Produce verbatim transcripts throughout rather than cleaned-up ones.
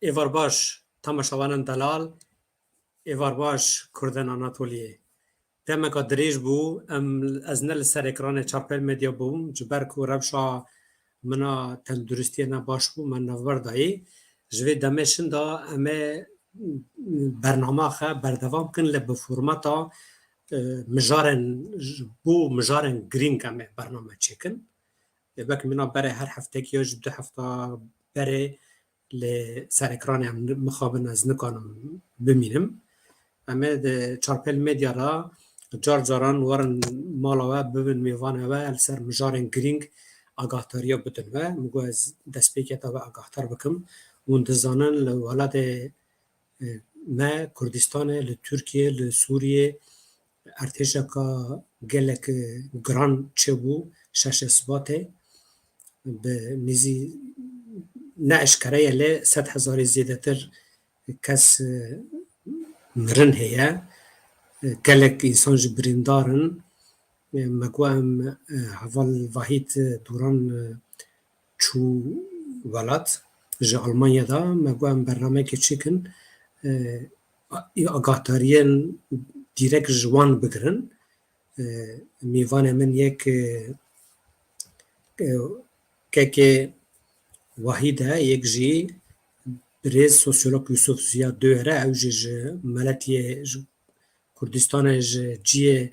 Êvar baş, temaşevanên delal, êvar baş, Kurdên Anatoliyê. Demeka dirêj bû, em, ez ne li ser ekranê Çarpêl Medya bûm, ji ber ku rewşa min a tenduristiyê ne baş bû, me navber dayî. Ji vê demê şinda em ê bernama xwe berdewam kin, lê bi formata, e, mijarên, ji bo mijarên girîng em ê bername çêkin. Ê, belkî min a berê her heftekî ya ji du hefta berê li ser ekranê em ni-, mixabin ez nikanim bimînim. Em ê di Çarpêl Medya re car caran werin mala we, bibin mêvanê we, li ser mijarên girîng agahtariya bidin we. Min got ez destpêketa we agahdar bikim. Hûn dizanin li welatê, e, me Kurdistanê, li Tirkiye, li Sûriye, erdhêjeka gelek, e, giran çêbû şeşê Sibatê. Bi nêzî ne eşkere ye lê sed hezarî zêdetir kes, e, mirin heye. E, gelek însan jî birîndar in. E, me got em, e, heval Vahîd, e, Duran, e, çû welat, ji Almanya de, me got em bernameyekê çêkin, e, a-, agahdariyên dîrek ji wan bigirin. E, mêvanê min yek, e, e, kekê Wahîd e, yek jî birêz sosyolog Yusuf Ziya Döyer e, ew jî ji miletiyê, ji Kurdistanê, ji ciyê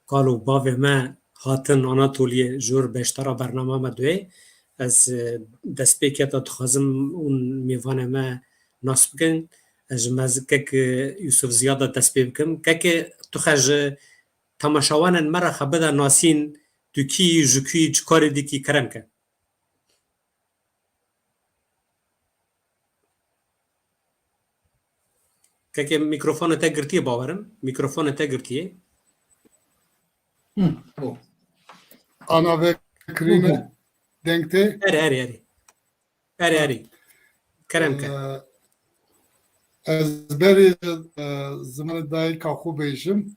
kal û bavê me hatin Anatoliyê, ji wir beşdara bernama me duyê. Ez, e, destpêketa dixwazim hûn mêvanê me nas bikin. Ez ji me zi-, kek, e, Yusuf Ziya de dest pê bikim. Kekê tu xe ji temaşevanên me re xe bide nasîn, tu kî yî, ji kû yî, çi karê dikî, kerem ke. Kekê, mîkrofonê te girtiye, bawerim. Mîkrofonê te girtiye. Hı, bu. Ana vekirîne Hı hı. deng tê? Erê, erê, erê. Erê, erê. Kerem ke. Ee, ez berê, e, zimanê dayika xwe bêjim,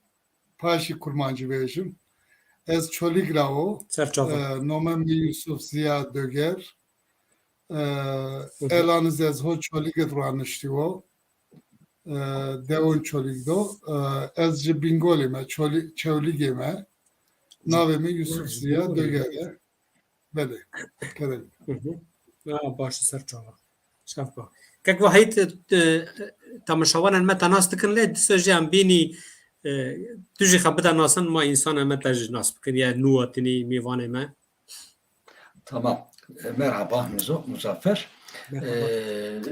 paşî kurmancî bêjim. Ez Çolîg ra wo. Ser çava. E, nome min Yusuf Ziya Döger. E, Hı hı. Elanî ez ho Çolîg de raniştî wo. E, dewon Çolîg do. E, ez ji Bîngolê me, Çolî-, Çewlîgê me. Navê min Yusuf Hı hı. Ziya Döger e. Belê. Kerem. Hı hı. Ya, baş, ser çava. Şef ba. Kek Vahîd, e, temaşevanên me te nas dikin lê dîsa jî em bînî, e, tu jî xe bide nasin, ma însanê me te jî nas bikin, ya nû hatinî mêvanê me. Tamam. E, merhaba Mizo, Muzaffer. Merhaba. E,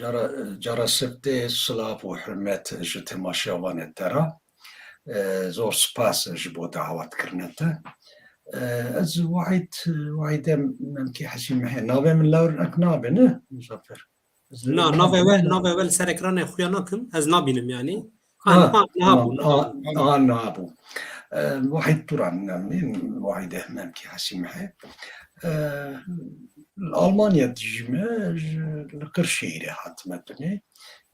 cara, cara siftê silav û hurmet ji temaşevanê te re. E, zor spas ji bo dawetkirina te. E, ez Wahîd, Wahîdê Memkî Hesîmihê. Navê min lawir ek nabe, ne, Muzaffer? Ez Na, navê we, navê we li ser ekranê xuya nakim. Ez nabînim yani. Ha, Ha, niha, niha tamam. bû, niha Ha, bû. ha, niha bû. E, Wahîd Turan, yani, Wahîdê Memkî Hesîmihê. E, li Almanya dijîme, ji, li Qirşehîrê hatime binê.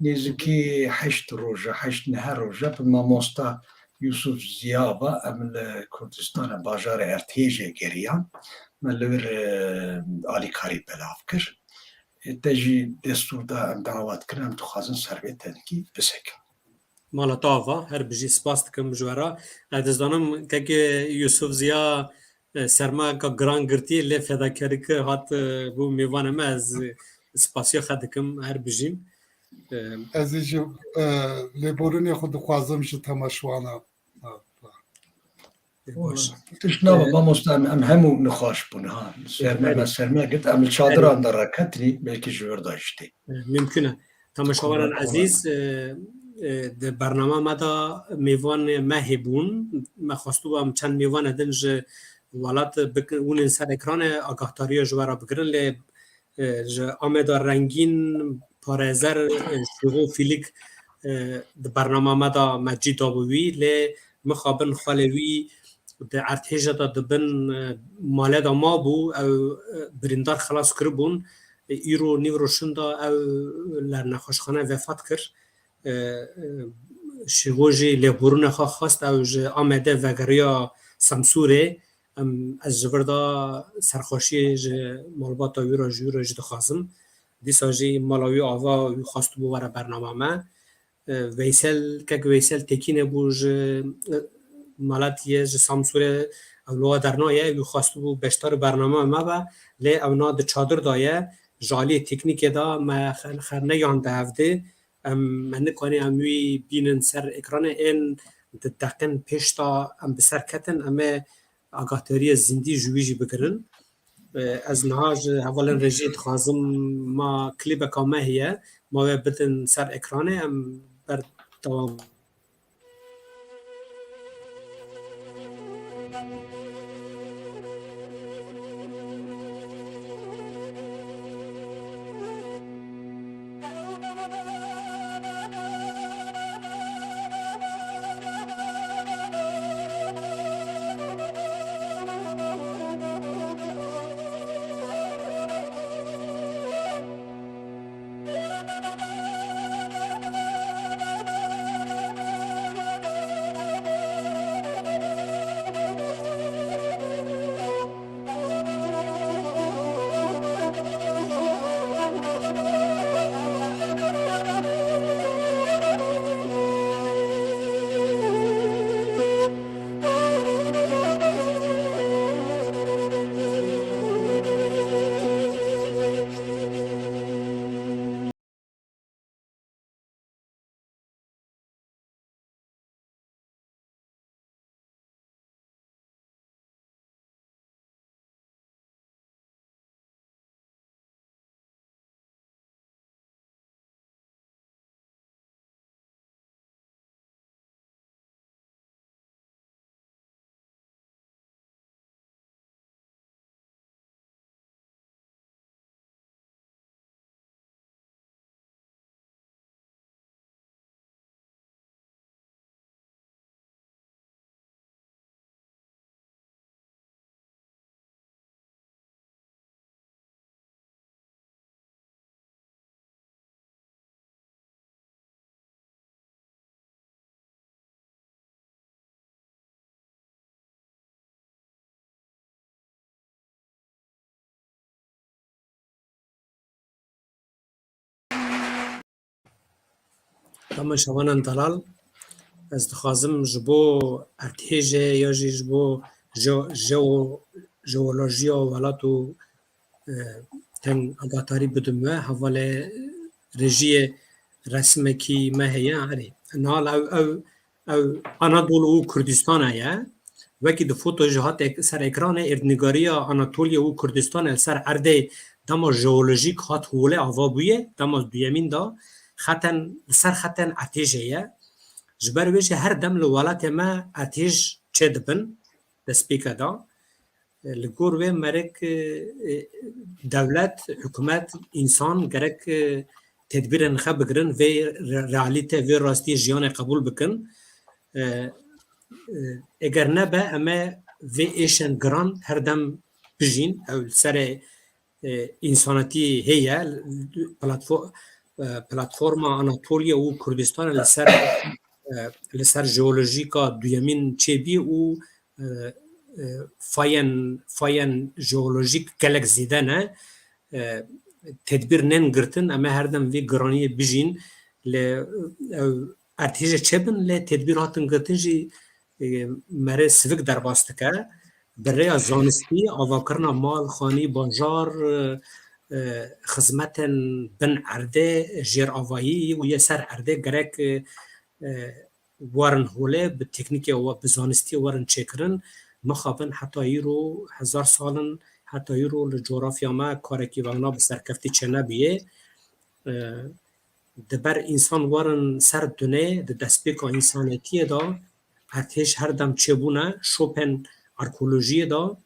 Nêzikî heşt roje, heşt nehe roje bi mamosta Yusuf Ziya ve em li Kurdistana bajarê Erdhêjê geriyan. Me li wir, e, alîkarî belav kir. E, te jî destûr da, em dawet kirin, em dixwazin ser vê tenekî bisekin. Mala te ava, her bijî, spas dikim ji we re. Ez dizanim kekê Yusuf Ziya, e, sermayeka giran girtiye, lê fedakarî kir, hat, e, bû mêvanê me, ez, e, spasiya xwe dikim, her bijîn. E, Ez ê ji, e, lêborînê xwe dixwazim ji temaşewana. Baş. Tişt nava, E, mamosta, em, em hemû nixweş bûn, ha. Serme, Belê. me serme girt, em li çadiran de reketinî, belkî ji wir de jî tê. E, mimkun e. Temaşevanên Tamam, ezîz, e, e, di bernama me de mêvanê me hebûn. Me xwestibû em çend mêvanê din ji welat bikin, hûn ên ser ekranê agahtariya ji we re bigirin, lê, e, ji Ameda Rengîn, parêzer, e, Şîxo Fîlîk, e, di bernama me de me cî dabû wî, lê mixabin xalê wî di erdhêja de dibin, e, malê de mabû, ew, e, birîndar xilas kiribûn. E, îro nîvroşin de ew li nexweşxane vefat kir. E, e, Şîxo jî lêborîna xwe xwest, ew ji Amedê vegeriya Semsûrê. Em, ez ji vir de serxweşiyê ji malbata wî re, ji wî re jî dixwazim. Dîsa jî mala wî ava wî xwestibû were bernama me. E, Veysel, kek Veysel Tekîne bû ji, e, Malatiyê, ji Samsûrê, ew li wa dernaye, wî xwestibû beşdarî bernama me be, lê ew na di çadir de ye, ji aliyê teknîkê de me xer-, xerneyande hevdî. Em, me nikanî em wî bînin ser ekranê, ên di deqên pêş de em bi ser ketin, em ê agahdariya zindî ji wî jî bigirin. E, ez niha ji hevalên rejiyê dixwazim ma klîbeka me heye, ma wê bidin ser ekranê, em berdewam. Temaşevanên delal, ez dixwazim ji bo erdhêjê ya jî ji bo jeo-, jeo-, jeolojiya welat û, e, teng agatarî bidim we. Hevalê rejiyê resimekî me heye, erê. Nihal ew, ew, ew Anadolu û Kurdistan heye. Wekî di foto jî hat ek-, ser ekranê erdnîgariya Anatoliya û Kurdistanê li ser erdê dema jeolojîk hat holê ava bûye, dema duyemîn de xeten, li ser xeten erdhêjê ye. Ji ber wê jî her dem li welatê me erdhêj çêdibin, destpêke de. Li gor wê merek, e, e, dewlet, hikûmet, însan gerek, e, tedbîrên xwe bigirin, vê re-, realîte, vê rastiyê jiyanê qebûl bikin. E, e, eger nebe, em ê vê êşên giran her dem bijîn. Ew li serê, e, însanetî heye, platfo-, e, platforma Anatoliya û Kurdistanê li ser, e, li ser jeolojîka duyemîn çêbî û, e, e, fayên, fayên jeolojîk gelek zêde ne. E, tedbîr nên girtin, em ê her dem vê giraniyê bijîn. Lê, e, ew erdhêjê çêbin, lê tedbîr hatin girtin jî, e, merê sivik derbas dike. Bi rêya zanistî, avakirina mal, xanî, bajar, e, e, xizmetên bin erdê, jêravayî û yê ser erdê gerek, e, e, werin holê, bi teknîkê we, bi zanistiyê werin çêkirin. Mixabin heta îro hezar sal in, heta îro li coğrafya me karekî vana bi serkeftî çênebûye. E, di ber însan werin ser dunê, di destpêka însanetiyê de erdhêj her dem çêbûne, şopên arkeolojiyê de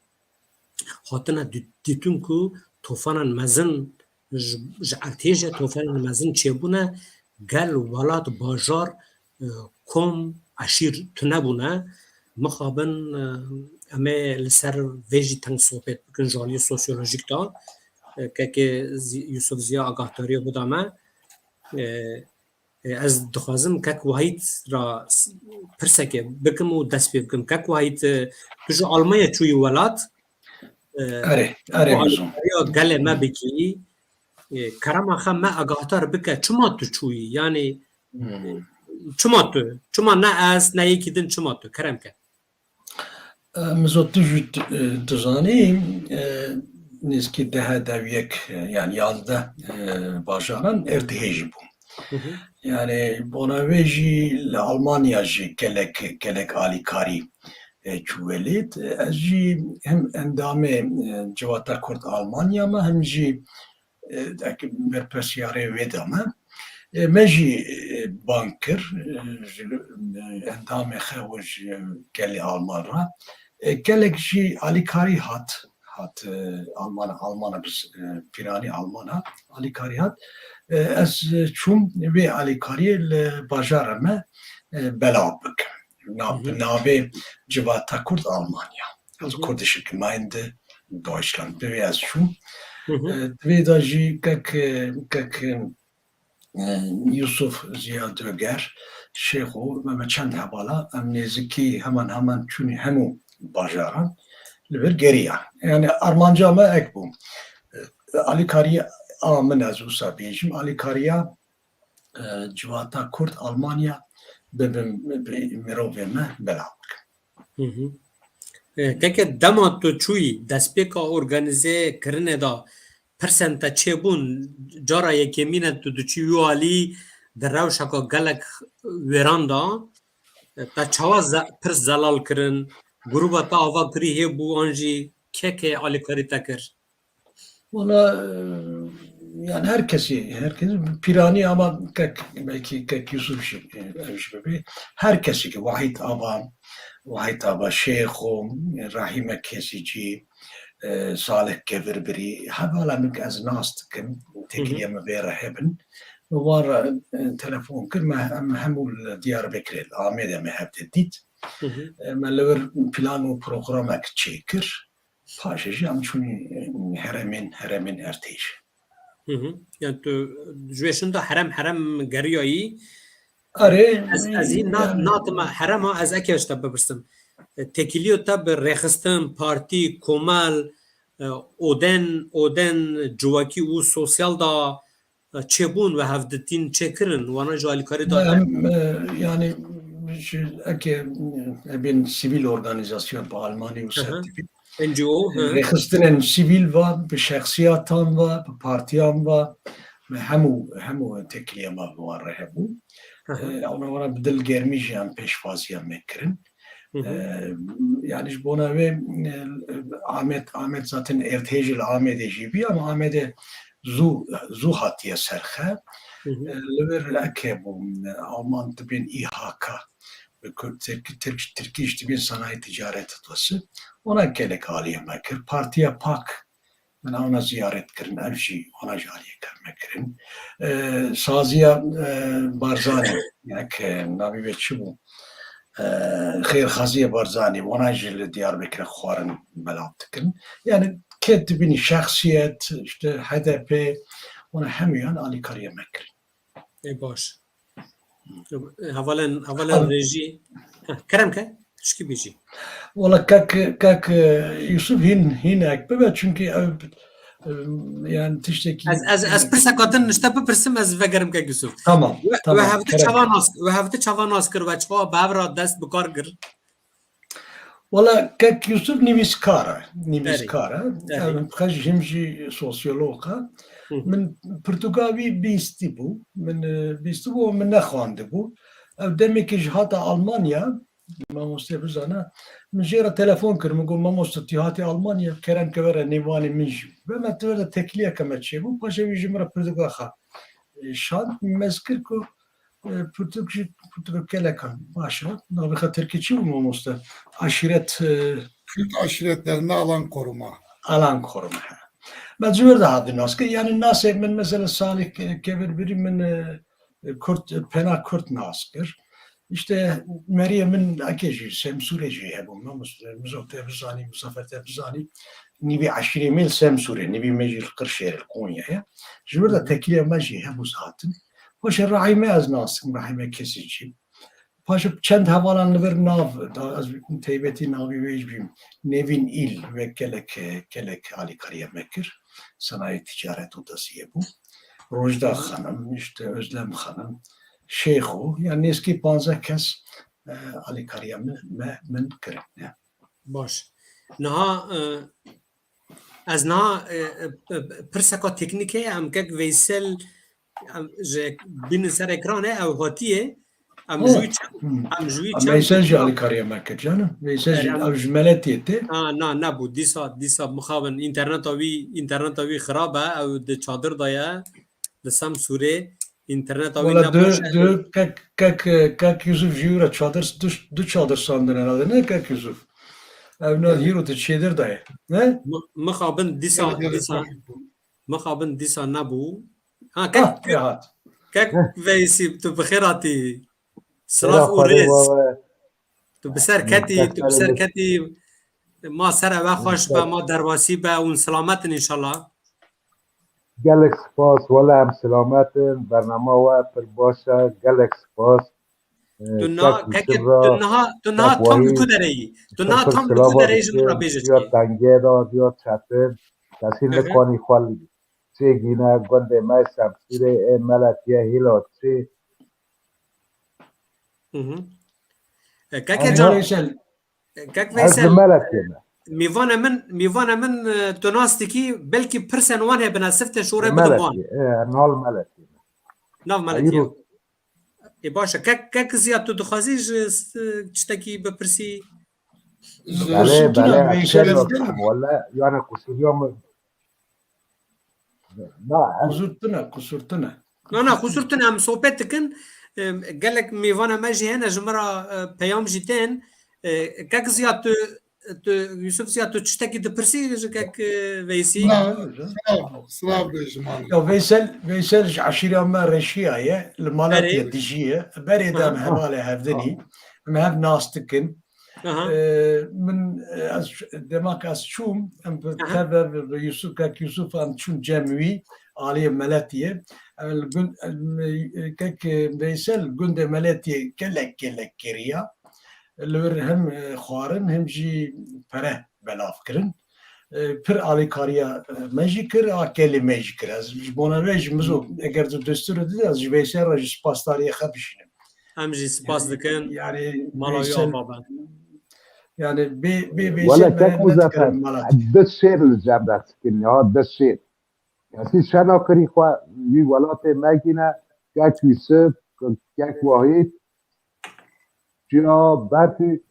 hatine dî-, dîtin ku tofanên mezin ji, ji erdhêjê tofanên mezin çêbûne, gel, welat, bajar, e, kom, eşîr tune bûne. Mixabin, e, em ê li ser vê jî teng sohbet bikin ji aliyê sosyolojîk de. E, kekê Zî-, Yusuf Ziya agahdariya bida me. E, e, ez dixwazim kek Wahîd ra s-, pirsekê bikim û dest pê bikim. Kek Wahîd, e, tu ji Almanya çûyî welat. E, Erê, erê, tu bizûm. Agahdariya gelê me bikî. E, kerema xwe me agahdar bike, çima tu çûyî? Yanî, Hmm. çima tu? Çima ne ez, ne yekî din, çima tu? Kerem ke. E, Mizo, tu jî di-, e, dizanî, e, nêzîkî deh, deh û yek, e, yani yazdeh, e, bajaran erdhêjî bû. Hı hı. Yani bona wê jî li Almanya jî gelek, gelek alîkarî, e, çû welêt. Ez jî hem endamê, e, Civata Kurd Almanya me, hem jî e, ek-, berpirsiyarê wê de me. E, me jî, e, bang kir, e, ji, e, endamê xwe û ji gelê Alman re. E, gelek jî alîkarî hat, hat, e, Alman, Almana biz, e, pîranî Almana alîkarî hat. E, ez çûm vê alîkariyê li bajara me, e, belav bikim. Na-, Hı hı. bi navê Civata Kurd Almanya. Also Hı hı. Kurdische Gemeinde Deutschland. Bi vê ez çûm. Hı hı. E, di vê de jî kek, kek, e, Yusuf Ziya Döger, Şêxo, me, me çend hevala, em nêzikî heman heman çûnî hemû bajaran li vir geriyan. Yani armanca me ek bû. E, alîkariya min ez wisa bêjim, alîkariya, e, Civata Kurd Almanya bibim, bi mirovê me belav bikim. Hı hı. E, keke dema tu çûyî destpêka organîze kirinê de pirsen te çêbûn, cara yekemîn e tu diçî wî alî di rewşeke gelek wêran de, e, te çawa ze-, pirs zelal kirin, grûba te ava kirî hê bû an jî keke alîkarî te kir? Wala, e, yani her kesî, her kesî pîranî ama kek, belkî kek Yusuf jî, e, ev jî bibê. Her kesî ki Wahîd Ava, Wahîd Ava Şêxo, Rahîme Kesîcî, e, Salih Kevirbirî, hevala min ki ez nas dikim, Hı hı. tekiliye min vê re hebin. Min wan re, e, telefon kir, me, em hemû li Diyarbekirê, li Amêdê me hevdê dît. Hı hı. E, me li wir plan û programek çêkir. Paşê jî em çûnî, e, heremên, heremên erdhêj. Hı hı. Yani tu ji wê şinda herem herem geriyayî. Erê, Ez, ez hîn na-, yani natima herema, ez eke ji te bipirsim. E, têkiliyo te bi rêxistin, partî, komel, e, oden, oden civakî û sosyal da, e, çêbûn ve hevditîn çêkirin, wana ji alîkarî da Ne, te? em, e, yani, ji, eke, e, bên sivîl organizasyon bi almanî û Hı hı. sertîfîk. N G O, hı. Rêxistinên sivîl va, bi şexsiyatan va, bi partiyan va, me hemû, hemû têkiliya me bi wan re hebû. Hı hı. E, wana, wana bi dilgermî jî em pêşvaziya me kirin. Hı hı. E, yani ji bona wê, e, Amed, Amed zaten erdhêjî li Amedê jî bî, ama Amedê zû, zû hatiye serxe. Hı hı. E, li vir eke bû, e, Alman dibên İHK, bi Kurd, Tirk, Tirk, Tirkî ji dibên Sanayi Ticaret Odası. Ona gelek aliyê me kir. Partiya PAK, min ona ziyaret kirin, ev jî ona jî aliyê kar me kirin. E, saziya, e, Barzanî, yek, e, navê wê çi bû? E, Xêrxaziyê Barzanî, wana jî li Diyarbekirê xwarin belav dikin. Yani kê dibînî şexsiyet, işte H D P, wana hemûyan alîkariya me kirin. Ê baş. Hevalên, hevalên Al- rêjî. Heh, kerem ke, tişkî bêjî. Wala kek, kek, e, Yusuf hîn, hîn ek bibe, çünkü ev, e, yani tiştekî Ez, ez, ez pirseka din ji te bipirsim, ez vegerim kek Yusuf. Tamam, We, tamam, we hevdi kerem. çawa nas, we hevdi çawa nas kir, we çawa bi hev re dest bi kar kir? Wala kek Yusuf nivîskar e, nivîskar e. Erê. Erê. Em xwe jî him jî sosyolog e. Hı hı. Min pirtûka wî bîstî bû. Min, e, bîstî bû, min nexwandibû. Ev demekî ji hata Almanya, mamoste bizana, min jê re telefon kir, min got, "Mamoste, tu hatî Almanya, kerem ke were nêvanê min jî." Ve me tu were tekiliyeke me çêbû, paşê wî ji min re pirtûka xwe, e, şand, min mez kir ku E, pirtûk jî, pirtûk gelek in. Baş e. Navê xwe tirkî çi bû mamoste? Aşîret, e, Kürt aşiretlerinde alan koruma. Alan koruma, he. Me ji wir de hatî nas kir. Yani nasê min mesela Salih Ke-, Kevirbirî min, e, e, Kurt, e, Pena Kurt nas kir. İşte meriyê min eke jî, Semsûrê jî hebû. Mamoste, Mizo te bizanî, Mizafer te bizanî. Nîvî eşîrê me li Semsûrê, nîvî me jî li Qirşêrê, li Konyayê. Ji wir de Hı hı. tekiliya me jî hebû zaten. Paşê Rahîme ez nas dikim, Rahîme Kesîcî. Paşê çend hevalan li vir nav, da ez taybetî navî wê jî bîm. Nevîn Îl ve gelek, gelek alîkariya me kir. Senayê Ticaret û Doziyê bû. Rojda Xanim, işte Özlem Xanim, Şêxo, yani nêzîkî panzdeh kes, e, alîkariya min, me, min kirine. Baş. Niha, e, ez niha, e, e, e, pirseka teknîk heye, em kek Veysel, em ji bînin ser ekran e, ew hatiye, em ji wî çend, em ji wî çend Veysel jî alîkariya me kir, canım. Veysel jî, em ew ji Meletiyê tê. Ha, na, nebû. Dîsa, dîsa mixabin, interneta wî, interneta wî xirab e, ew di çadir de ye, di Semsûrê. Înterneta wî Wala ne baş e. Kek, kek, kek Yusuf jî wî re çadir, du, du çadir sandine herhalde, ne kek Yusuf? Ev na hîro di çêdir de ye, ne? Mi-, mixabin dîsa, dîsa, mixabin dîsa nebû. Ha, kek, kek, kek Veysî, tu bi xêr hatî. Silav û rêz. Tu bi ser ketî, tu bi ser ketî. Ma sere we xweş be, ma derbasî be û selamet in înşallah. Gelek spas, wele em selamet in, bernama we pir baş e, gelek spas. Tu niha, kek, tu niha, tu niha tam li ku derê yî? Tu niha tam li ku derê yî, ji min re bêje çi? Diya tengê de, diya çetin, kesî nikanî xwe çêgîne, gundê me Semsûrê, ê Meletiyê, hîla çi? Keke can, Kek Veysel, mîvana min, mîvana min, e, tu nas dikî, belkî pirsên wan hebin, ez sifte şore bidim wan. Nav Meletiyê. Nav Meletiyê. Ê, baş e. Kek, kek Ziyad, tu dixwazî ji s-, tiştekî bipirsî? Belê, belê, ez kêr dikim, wele, yani qusûriya min. Na, ez qusûr tune, qusûr tune. Na, na, qusûr tune, em sohbet dikin. Em, gelek mêvana me jî hene, ji min re, e, peyam jî tên. E, kek Ziyad, tu, tu, Yusuf Ziyad, tu tiştekî dipirsî ji kek, e, Veysî? Na, silav, silav bêjim. Ya Veysel, Veysel ji eşîra me Reşiya ye, li Malatya dijî ye. Berê de em hevalê hevdinî, em hev nas dikin. Aha. Ee, min, e, ez, dema ke ez çûm, em bi teve bi, bi Yusuf, kek Yusuf em çûn cem wî, aliyê Meletiyê. Em li gund, em, e, kek, e, Veysel gundê Meletiyê gelek, gelek kiriya. Li wir hem, e, xwarin, hem jî pere belav kirin. E, pir alîkariya, e, me jî kir, a kelê me jî kir. Ez ji bona ve jî mizo, eger tu destûrê dide, ez ji Veysel re jî spasdariyê xwe bişînim. Em jî spas dikin. Yani mala wî ava be. Yani bê, bê, bê Wele kek Muzaffer, du şêr li cem de dikin ya, du şêr. Kesî şena kirî xwe wî welatê me gîne, kek Yusuf, kek Wahîd, çiya berfî,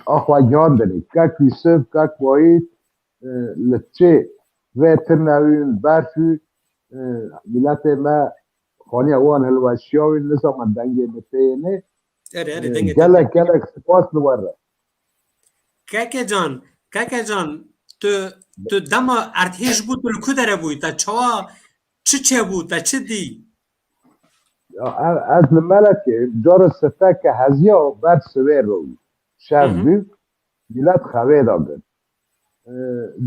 axwe giyan dinê. Kek Yusuf, kek Wahîd, e, li çê vê tirnewîn berfî, e, miletê me xaniya wan hilweşiya wî, nizama dengê min tê yê nê. Erê, erê, e, dengê gelek, gelek spas li we re. Keke can, keke can, tu, tu dema erdhêj bû, tu li ku dere bûyî? Te çawa, çi çêbû, te çi dî? Ya, e-, ez li Melekê, cara sifte ke heziya ber sivê rû. Şev bû, milet xevê da girt. E,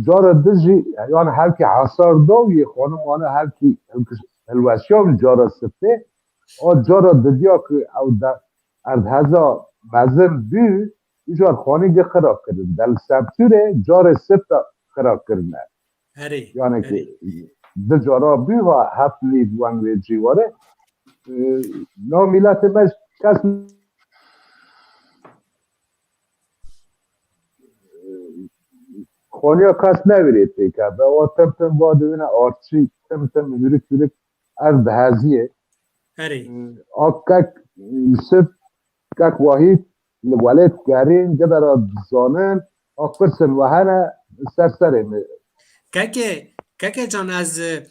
cara di jî, yani hevkî hesar da û yê xanim wana hevkî hilweşiya wî cara siftê, a cara didiya ku ew de erdheza mezin bû, îcar xanî gi xira kirin. Del Semsûrê carê sifta xira kirine. Herê, yani ki herê. Di cara bû ha heft lîv weng vê cîwarê. E, na miletê me kes Xoniya kes nevirê têkeve. O tim tim va dibine arçî, tim tim hûrik hûrik ev diheziyê. Herê. A kek Yusuf, kek Wahîd li welêt gerîn, gidera dizanin, a pirsin we hene ser serê min. Keke, keke can ez, e,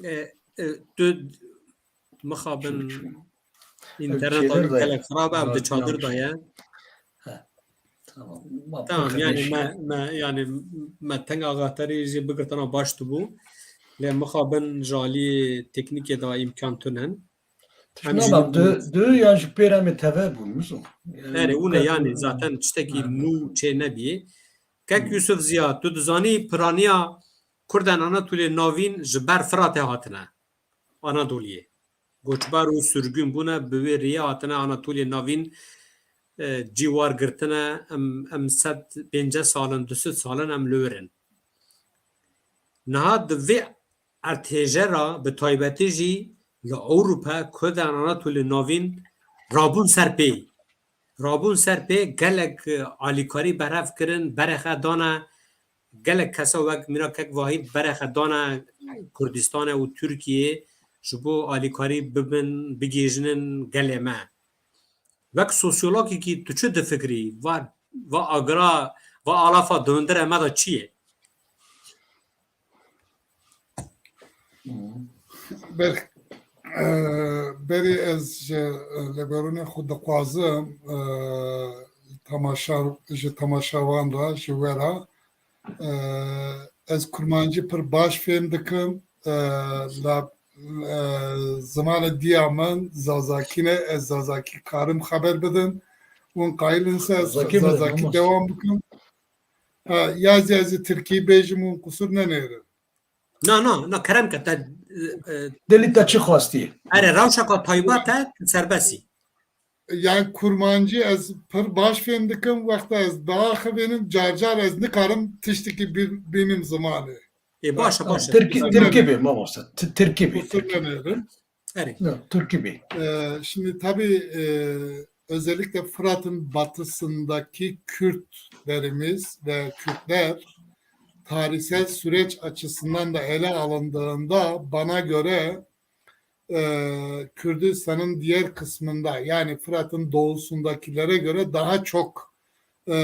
e, tu mixabin. Çû, çû. Înterneta wî gelek xirab e, ew di çadir de ye. He. Tamam. Tamam, yani me, me, yani me tenga Xeterî jî bigirtina baş dibû. Lê mixabin ji alî teknîkê de îmkan tune. Em jî Tamam, du, du yan ji pêra me teve bûn, mizo. Yani, Erê, hûn e yani zaten tiştekî nû çê nebî. Kek Yusuf Ziya, tu dizanî piraniya Kurdan Anatoliyê Navîn ji ber Firatê hatine. Anadoliyê. Koçber û sürgün bûne, bi wê rêyê hatine Anatoliyê Navîn, e, cî war girtine, em, em sed pêncî salin, du sed salin em li wir in. Niha di vê erdhêje re bi taybetî jî li Ewropa Kurdan Anatolî Navîn rabûn ser pê. Rabûn ser pê gelek, e, alîkarî berhev kirin, berê xwe dane, gelek kesa wek Mîra Kek Vahî berê xwe dane Kurdistanê û Tirkiyeyê ji bo alîkarî bibin, bigihîjinin gelê me. Wek sosyologekî tu çi difikirî? Va, va agira, va alafa di hundirê me de çi ye? Ber-, e, berî ez ji lêborînê xwe dixwazim, e, temaşa-, ji temaşevan re, ji we re, e, ez kurmancî pir baş fêm dikim. E, la, e, zimanê diya min zazakî ne, ez zazakî karim xeber bidim. Hûn qayil in se ez Zazakî bide, zazakî tamam. Dewam bikim. Ha, ya zî ez ê tirkî bêjim, hûn qusur nenêrin. Na, na, na, kerem ke te, e, e, Dilî te çi xwestî? Erê, rewşeka taybet e, tu serbest î. Yani kurmancî ez pir baş fêm dikim, wexta ez diaxivînim, car car ez nikarim tiştekî bir-, bînim zimanê. E, baş e, baş e. Tirkî, tirkî bê, mamoste. Ti-, tirkî bê, tirkî. Erê. No, tirkî bê. Ee, şimdi tabii, e, özellikle Fırat'ın batısındaki Kürtlerimiz ve Kürtler tarihsel süreç açısından da ele alındığında bana göre, e, Kürdistan'ın diğer kısmında, yani Fırat'ın doğusundakilere göre daha çok, e,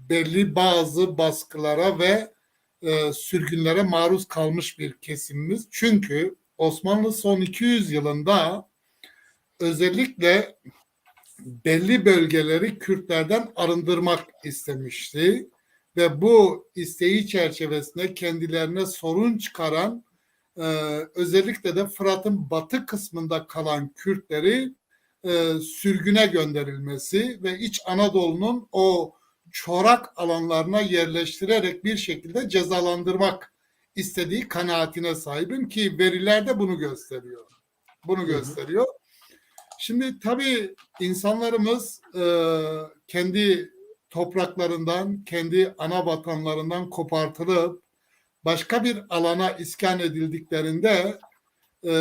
belli bazı baskılara ve, e, sürgünlere maruz kalmış bir kesimimiz. Çünkü Osmanlı son iki yüz yılında özellikle belli bölgeleri Kürtlerden arındırmak istemişti ve bu isteği çerçevesinde kendilerine sorun çıkaran, e, özellikle de Fırat'ın batı kısmında kalan Kürtleri, e, sürgüne gönderilmesi ve İç Anadolu'nun o çorak alanlarına yerleştirerek bir şekilde cezalandırmak istediği kanaatine sahibim ki veriler de bunu gösteriyor. Bunu gösteriyor. Şimdi tabii insanlarımız, e, kendi topraklarından, kendi ana vatanlarından kopartılıp başka bir alana iskan edildiklerinde, e,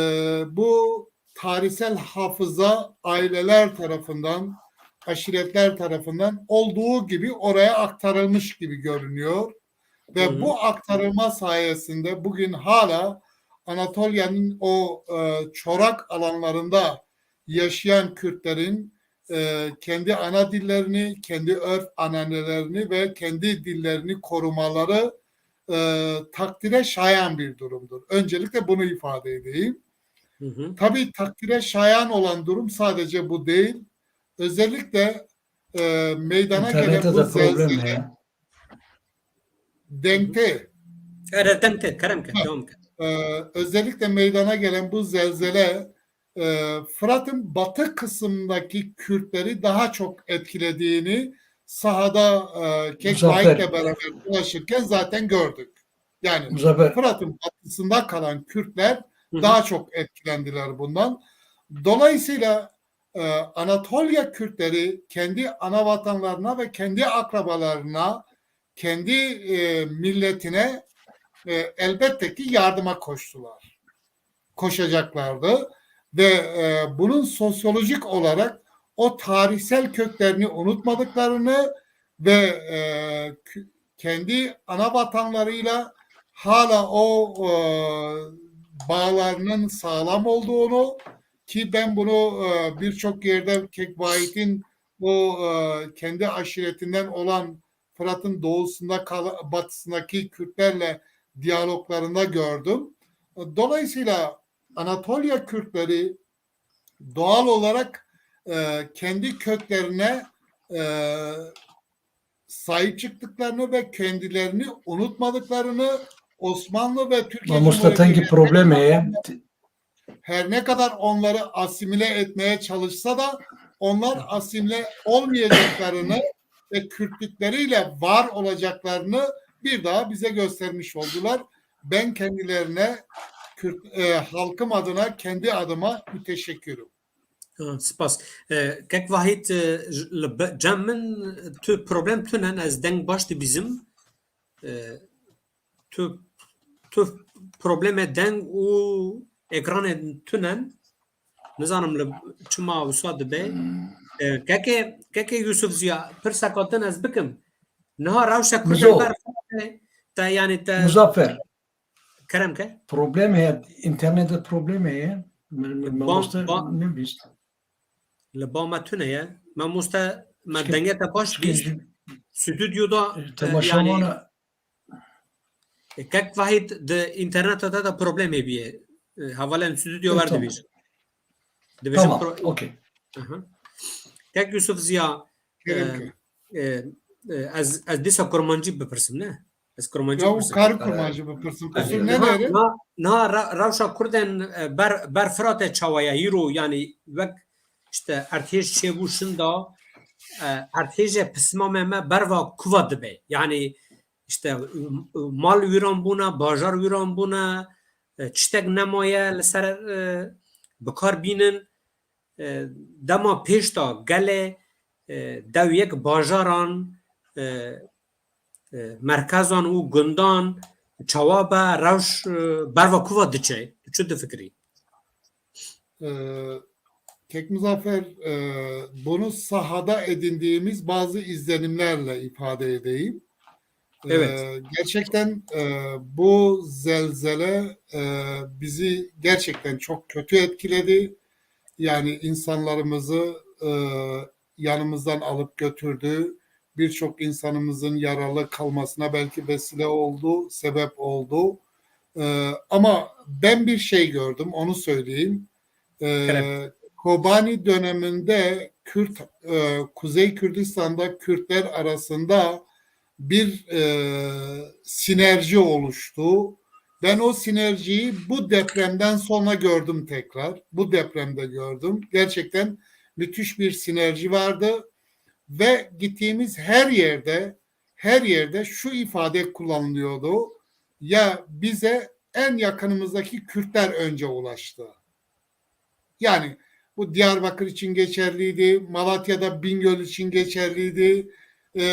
bu tarihsel hafıza aileler tarafından, aşiretler tarafından olduğu gibi oraya aktarılmış gibi görünüyor. Ve bu aktarılma sayesinde bugün hala Anatolia'nın o, e, çorak alanlarında yaşayan Kürtlerin, e, kendi ana dillerini, kendi örf ananelerini ve kendi dillerini korumaları, e, takdire şayan bir durumdur. Öncelikle bunu ifade edeyim. Tabii takdire şayan olan durum sadece bu değil. Özellikle, e, meydana gelen bu zelzele, Dengte. Erê, dengte, kerem ke, devam ke. Ee, özellikle meydana gelen bu zelzele, e, Fırat'ın batı kısmındaki Kürtleri daha çok etkilediğini sahada, e, Kek Vahit'le beraber dolaşırken zaten gördük. Yani Fırat'ın batısında kalan Kürtler daha çok etkilendiler bundan. Dolayısıyla, e, Anatolia Kürtleri kendi ana vatanlarına ve kendi akrabalarına, kendi, e, milletine, e, elbette ki yardıma koştular. Koşacaklardı ve, e, bunun sosyolojik olarak o tarihsel köklerini unutmadıklarını ve, e, kü-, kendi ana vatanlarıyla hala o, e, bağlarının sağlam olduğunu, ki ben bunu, e, birçok yerde Kek Vahit'in o, e, kendi aşiretinden olan Fırat'ın doğusunda kal-, batısındaki Kürtlerle diyaloglarında gördüm. Dolayısıyla Anatolia Kürtleri doğal olarak, e, kendi köklerine, e, sahip çıktıklarını ve kendilerini unutmadıklarını Osmanlı ve Türkiye Cumhuriyeti problem e. Her ne kadar onları asimile etmeye çalışsa da onlar asimile olmayacaklarını ve Kürtlükleriyle var olacaklarını bir daha bize göstermiş oldular. Ben kendilerine Kürt, e, halkım adına, kendi adıma müteşekkirim. Ha, spas. E, Kek Vahît, e, j-, li be-, cem min tu problem tune, ez deng baş dibîzim. E, tu, tu probleme deng û ekranê tune. Nizanim li çima wisa dibe. E, Kekê, Kekê Yusuf Ziya, pirseka din ez bikim. Niha rewşa Kurdên Mizo. Ber te, yani te Muzaffer. Kerem ke? Problem heye, internette problem heye. Me, me, Li ba, mamoste ba, nebîst. Li ba me tune ye. Mamoste, me Çike-, dengê te baş çike bîst. Ji-, stüdyoda, e, e, temaşevana yani, e, Kek Vahît di interneta te de problemê bîye. E, hevalên stüdyo E, wer tamam. dibêjin. Dibêjin Tamam, pro-, okey. Aha. Kek Yusuf Ziya, Kerem e, ke. e, e, ez, ez dîsa kurmancî bipirsim, ne? Ez kurmancî Ya, û bipirsim. kar kurmancî bipirsim. E, Qusur niha, nedere. niha, niha re-, rewşa Kurdên, e, ber, ber Firatê çawa ye? Hîro, yani, wek, işte, erdhêj çêbû şinda, e, erdhêjê pismamê me berva kuva dibe. Yani, işte, mal wîran bûne, bajar wîran bûne, e, tiştek nemaye li ser, e, bikar bînin. E, dema pêş de gelê, e, dew yek bajaran, e, e, merkezan û gundan çawa be, rewş, e, berva kuva diçe? Tu çi difikirî? Ee, Kek Muzaffer, e, bunu sahada edindiğimiz bazı izlenimlerle ifade edeyim. Evet. Ee, gerçekten, e, bu zelzele, e, bizi gerçekten çok kötü etkiledi. Yani insanlarımızı, e, yanımızdan alıp götürdü. Birçok insanımızın yaralı kalmasına belki vesile oldu, sebep oldu. Ee, ama ben bir şey gördüm, onu söyleyeyim. Ee, Kerem. Kobani döneminde Kürt, e, Kuzey Kürdistan'da Kürtler arasında bir, e, sinerji oluştu. Ben o sinerjiyi bu depremden sonra gördüm tekrar. Bu depremde gördüm. Gerçekten müthiş bir sinerji vardı. Ve gittiğimiz her yerde, her yerde şu ifade kullanılıyordu. Ya bize en yakınımızdaki Kürtler önce ulaştı. Yani bu Diyarbakır için geçerliydi, Malatya'da Bingöl için geçerliydi. Ee,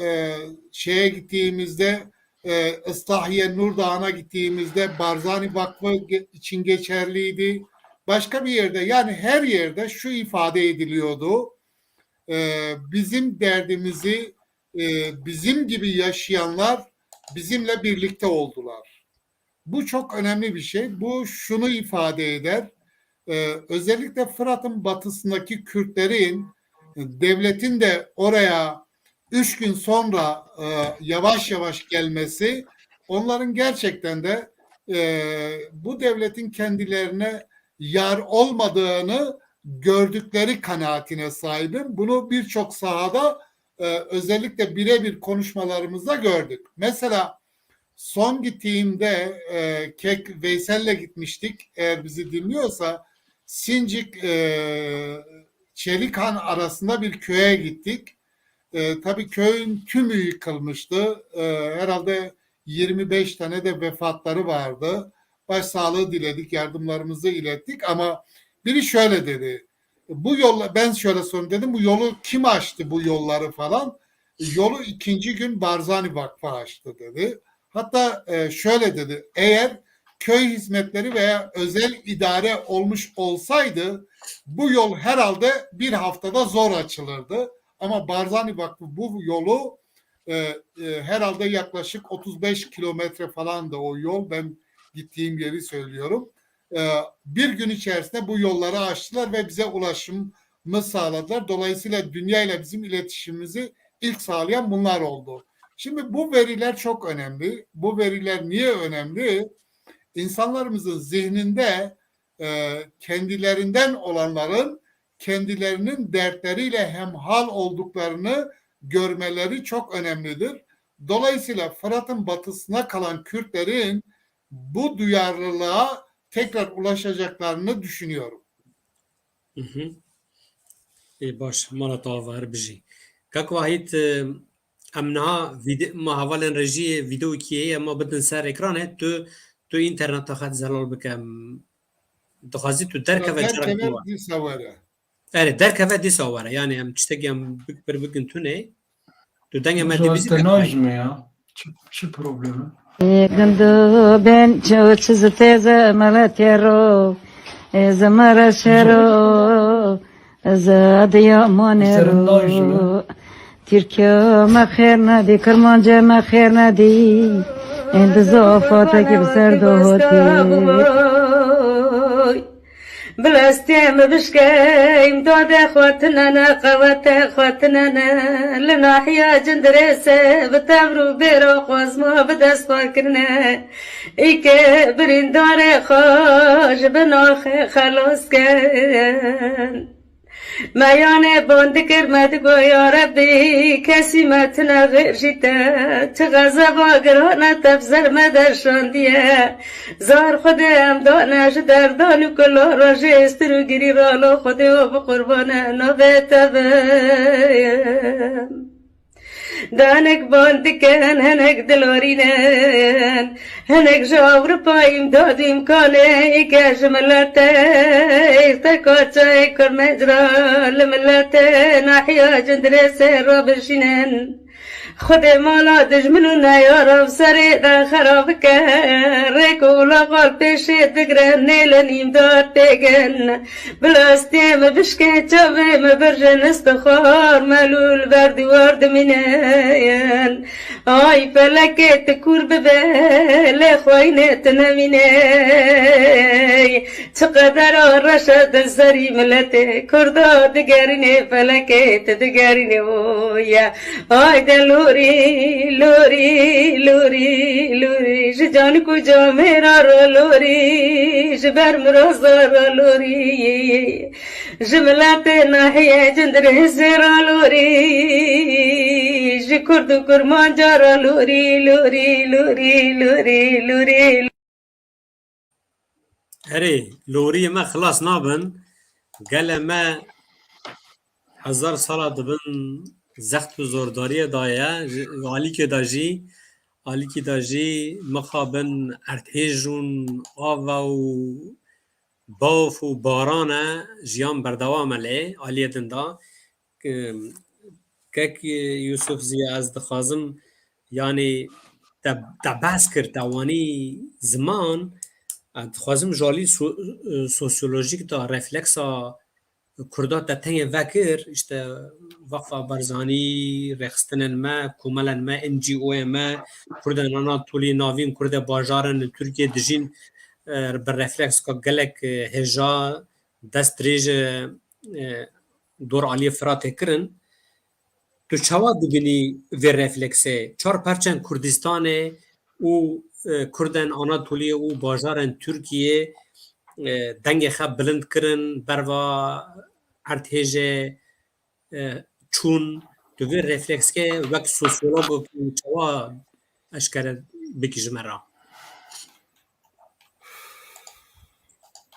e, şeye gittiğimizde, e, Islahiye Nurdağı'na gittiğimizde Barzani Vakfı ge-, için geçerliydi. Başka bir yerde, yani her yerde şu ifade ediliyordu. Ee, bizim derdimizi, e, bizim gibi yaşayanlar bizimle birlikte oldular. Bu çok önemli bir şey. Bu şunu ifade eder. Ee, özellikle Fırat'ın batısındaki Kürtlerin, e, devletin de oraya üç gün sonra, e, yavaş yavaş gelmesi, onların gerçekten de, e, bu devletin kendilerine yar olmadığını gördükleri kanaatine sahibim. Bunu birçok sahada, e, özellikle birebir konuşmalarımızda gördük. Mesela son gittiğimde, e, Kek Veysel'le gitmiştik. Eğer bizi dinliyorsa, Sincik, e, Çelikhan arasında bir köye gittik. E, tabii köyün tümü yıkılmıştı. E, herhalde yirmi beş tane de vefatları vardı. Başsağlığı diledik, yardımlarımızı ilettik ama biri şöyle dedi. Bu yolla, ben şöyle sordum, dedim, "Bu yolu kim açtı, bu yolları?" falan. "Yolu ikinci gün Barzani Vakfı açtı," dedi. Hatta, e, şöyle dedi, "Eğer köy hizmetleri veya özel idare olmuş olsaydı bu yol herhalde bir haftada zor açılırdı. Ama Barzani Vakfı bu yolu, e, e, herhalde yaklaşık otuz beş kilometre falan da o yol, ben gittiğim yeri söylüyorum. E, bir gün içerisinde bu yolları açtılar ve bize ulaşımı sağladılar. Dolayısıyla dünya ile bizim iletişimimizi ilk sağlayan bunlar oldu." Şimdi bu veriler çok önemli. Bu veriler niye önemli? İnsanlarımızın zihninde, e, kendilerinden olanların kendilerinin dertleriyle hemhal olduklarını görmeleri çok önemlidir. Dolayısıyla Fırat'ın batısına kalan Kürtlerin bu duyarlılığa tekrar ulaşacaklarını düşünüyorum. Mhm. Ê baş, mala te ava, her bijî. Kak Wahîd, e, em niha vîde-, ma hevalên rejiyê vîdeokî heye, ma bidin ser ekranê, tu, tu înterneta xwe zelal bike. Em, dixwazî tu derkeve, ya, çarak derkeve, dîsa were. Erê, derkeve dîsa were. Yani em tiştekî em bik-, bir bikin tune. Tu dengê me dibîzî Zaten najme ya. Çi, çi problemi? Gundo ben ço çiz teze meletero. Ez mara şero. Ez adiya monero. Tirkiya me xêr nedî, Kirmanca me xêr nedî. Ên di zafata ki bi ser dohotî. Bilestê min bişke, îmdadê xwe tune ne, qewete xwe tune ne. Li nahiya Cindirêsê bi tevr û bêra xwezma bi dest xwe kirine. Îke birîndarê xwe ji bin axê xelas ken. Me yanê ban dikir, me digo ya Rebbî, kesî me tune xêr jî te. Çi xezeba girane te bi ser me derşandiye. Zar Xwedê em dane ji derdan û kula re, ji êstir û girî re, lo Xwedê û bi qurbane navê te be. De hinek ban dikin, hinek dilorînin, hinek ji Ewropa îmdad û îmkanê ke ji miletê te kaçayê Kurmec re li miletê nahiya Cindirêsê re bijînin. Xwedê mala dijmin û neyara bi serê de xera bike. Rêk û laxal pêşê digre, nêlin îmdad pêgin. Bila stê min bişke, çavê min birjin, istixar melûl ber dîwar dimînin. Ay felekê, tu kûr bibe, lê xweyinê tu nemîney. Çi qedera reş e di serî miletê Kurda digerînê, felekê tu digerînê, oye. Hayde lorî, lorî, lorî, lorî. Ji canik û camêra re lorî, ji ber miraza re lorî. Ji miletê nahiyê Cindirêsê re lorî, ji kurd û kurmanca re lorî, lorî, lorî, lorî, lorî. Erê, loriyê me xilas nabin. Gelê me hezar sala dibin zext û zordariyê daye. Ji alîkê de jî, alîkî de jî mixabin erdhêj ûn ava û baf û baran e, jiyan berdewam e lê aliyê din de. Em, kek Yusuf zî ez dixwazim, yanî te, te behs kir, te wanî ziman, ez dixwazim ji alî so-, e, sosyolojîk de refleksa Kurda te tengê vekir, işte Vakfa Barzanî, rêxistinên me, komelên me, N G O'yê me, Kurdên Anatolî, navîn Kurdê bajaran li Tirkiyê dijîn, e, bi reflekska gelek, e, hêja, dest dirêj, e, e, dor aliyê Firatê kirin. Tu çawa dibînî vê refleksê? Çar perçên Kurdistanê û, e, Kurdên Anatoliyê û bajarên Tirkiyê, e, dengê xwe bilind kirin, berva erdhêjê, e, çûn. Tu vê reflekskê wek sosyolog çawa eşkere bikî ji me re?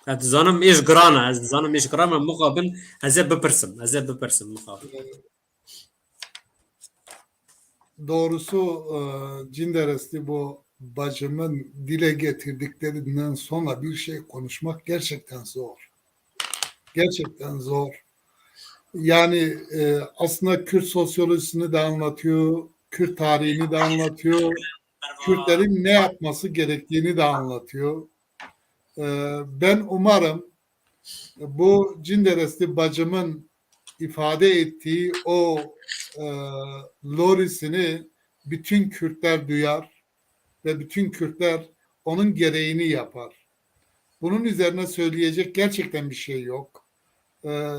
Ez dizanim êş giran e, ez dizanim êş giran e, mixabin ez ê bipirsim, ez ê bipirsim mixabin. Doğrusu, e, Cinderesti bu bacımın dile getirdiklerinden sonra bir şey konuşmak gerçekten zor. Gerçekten zor. Yani, e, aslında Kürt sosyolojisini de anlatıyor, Kürt tarihini de anlatıyor, Kürtlerin ne yapması gerektiğini de anlatıyor. E, ben umarım bu Cinderesti bacımın ifade ettiği o, e, lorisini bütün Kürtler duyar ve bütün Kürtler onun gereğini yapar. Bunun üzerine söyleyecek gerçekten bir şey yok. E,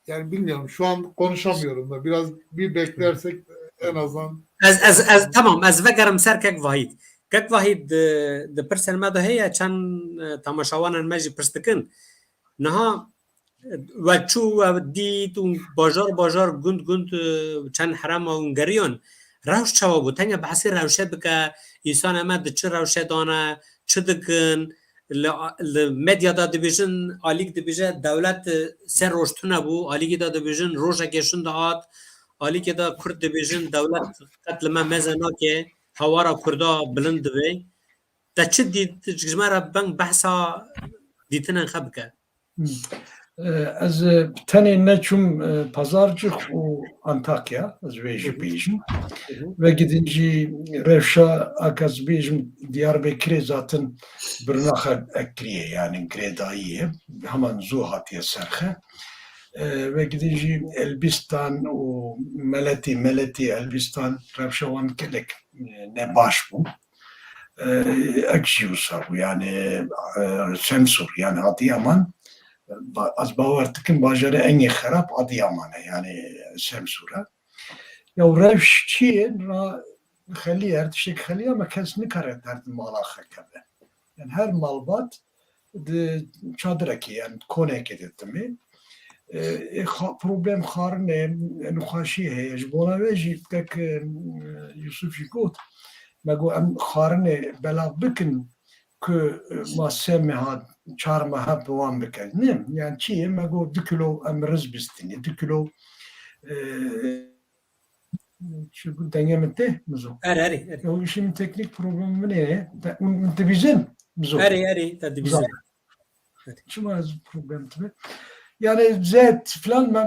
yani bilmiyorum, şu an konuşamıyorum da biraz bir beklersek en azından. Ez, ez, ez, tamam, ez vegerim ser kek Vahîd. Kek Vahîd, di, di pirsên me de heye, çend, e, temaşevanên me jî pirs dikin. Niha, e, we çû, we dît û bajar bajar, gund gund, e, çend herema hûn geriyan. Rewş çawa bû? Tenge behsê rewşê bike, însanê me di çi rewşê de ne, çi dikin? Li, li medyada dibêjin, alîk dibêje dewlet, e, sê roj tune bû, alîkî de dibêjin rojekê şûn dihat, alîkê de Kurd dibêjin dewlet qet li me meze nake, hewara Kurda bilind dibe. Te çi dît, ji me re beng behsa dîtinên xwe bike. Hmm. E, ez, e, tenê neçûm, e, Pazarcix û Antakya, ez wê jî Hı hı. bêjim. Hı hı. Ve gidin jî rewşa, ak ez bêjim, Diyarbekirê zaten birnaxe ek kiriye, yani girêdayî ye. Hemen zû hatiye serxe. E, ve gidin jî Elbistan û Meletî, Meletî, Elbistan rewşa wan gelek, e, ne baş bû. E, ek jî wisa bû, yani, e, Semsûr, yani Adiyaman, ba-, ez bawer dikim bajarê engê xerab Adiyaman e, yani Semsûr e. Ya rewş çi ye? Na xelî, her tiştek xelî, ama kes nikare derdin mala xwe keve. Yani her malbat di çadirekê, yani konekê de dimê. E, e, xa-, problem xwarinê, e, nexweşî heye. Ji bona wê jî, kek, e, Yusuf jî got, me got, em xwarinê belav bikin ku, e, ma sê meha, çar meha bi wan bike. Ne, yani çi ye? Me got, du kilo em riz bistînî, du kilo, e, Çi dengê min tê, Mizo? Erê, erê, erê. Ew îşî min teknîk problemê min ê. Te, min dibîzin, Mizo? Erê, erê, te dibîzin. Çima ez problem tine? Yani zet filan, me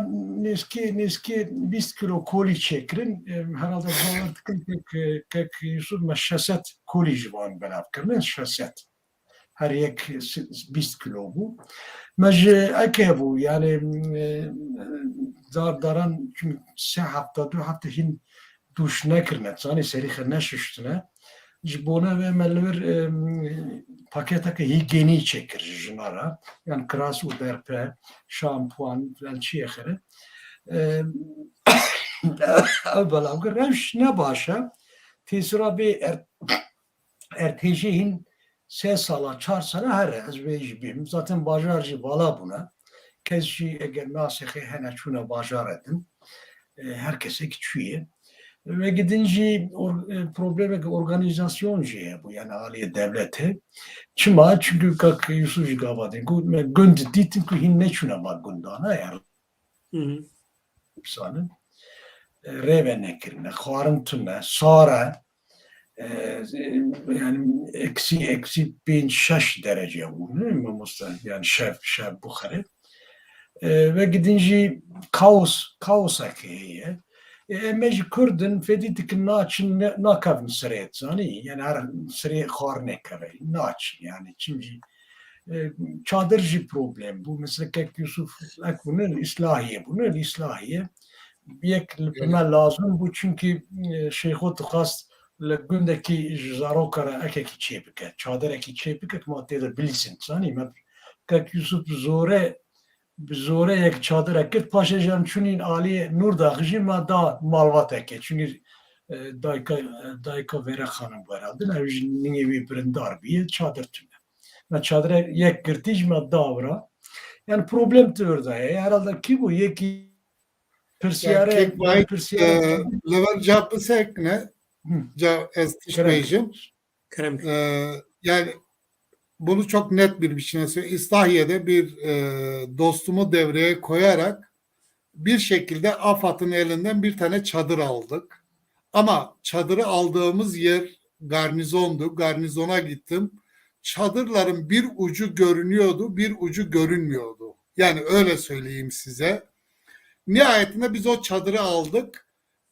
nêzkî, nêzkî bîst kilo kolî çêkirin. Em, herhalde bawer dikin kek, kek Yusuf me şeş sed kolî ji van belav kirine, şeş sed. Her yek si-, bîst kilo bû. Me ji eke bû, yani, e, dar daran, çünkü sê hefta, du hefta hîn dûş nekirine, zanî serî xwe neşuştine. Ji bona ve me li vir, e, paketeke hîgîyenî çêkir ji jina re. Yani kiras û derpe, şampuan, yani çiyê xire. E, ew belavgir rewş ne baş e. Têsira bê er-, Erdhêjê hîn sê sala, çar sala here, ez vê jî bêm. Zaten bajar jî vala bûne. Kes jî eger nasexê hene çûne bajara din. E, her kesek çûye. Ve gidin jî or-, e, problemek organîzasyon jî hebû, yani aliyê devletê. Çima? Çünkü kak Yusuf jî gava din got, me gund dîtin ku hîn neçûne va gundana, yani Hı hı. Sanin. E, rêve nekirine, xwarin tune, sare, e, yani eksi, eksi pênc şeş derece bû, ne mamoste? Yani şev, şev bû xerê. E, ve gidin jî kaos, kaosek heye. E, em jî Kurd in, fedî dikin naçin, ne, nakevin sirê, zanî? Yani her sirê xwarinê keve, naçin yani. Çim jî, e, çadir jî problem bû. Mesela kek Yusuf ek bûne, Îslahiye bûne, Îslahiye. Yek li me lazim bû, çünkü, e, Şeyxo dixwast li gundekî ji zaroka re ekekî çê bike, çadirekî çê bike, ma tê de bilîsin, zanî? Me kek Yusuf zore, bi zore yek çadirek girt, paşê jî em çûnîn aliyê Nûrdaxê jî me da malbateke. Çünkü, e, dayka, e, dayka Vêre Xanim bû herhalde, ew jî ningê wî birindar bûye, çadir tune. Me çadire yek girtî jî me da wira. Yani problem tu vir de ye. Herhalde kî bû? Yekî Pirsiyarê, yani kek Vahit, pirsiyarê, e, li vir ca pisek ne? Hı. Ca ez tişt bêjim. Kerem. E, yani bunu çok net bir biçimde söyleyeyim. İslahiye'de bir, e, dostumu devreye koyarak bir şekilde AFAD'ın elinden bir tane çadır aldık. Ama çadırı aldığımız yer garnizondu. Garnizona gittim. Çadırların bir ucu görünüyordu, bir ucu görünmüyordu. Yani öyle söyleyeyim size. Nihayetinde biz o çadırı aldık.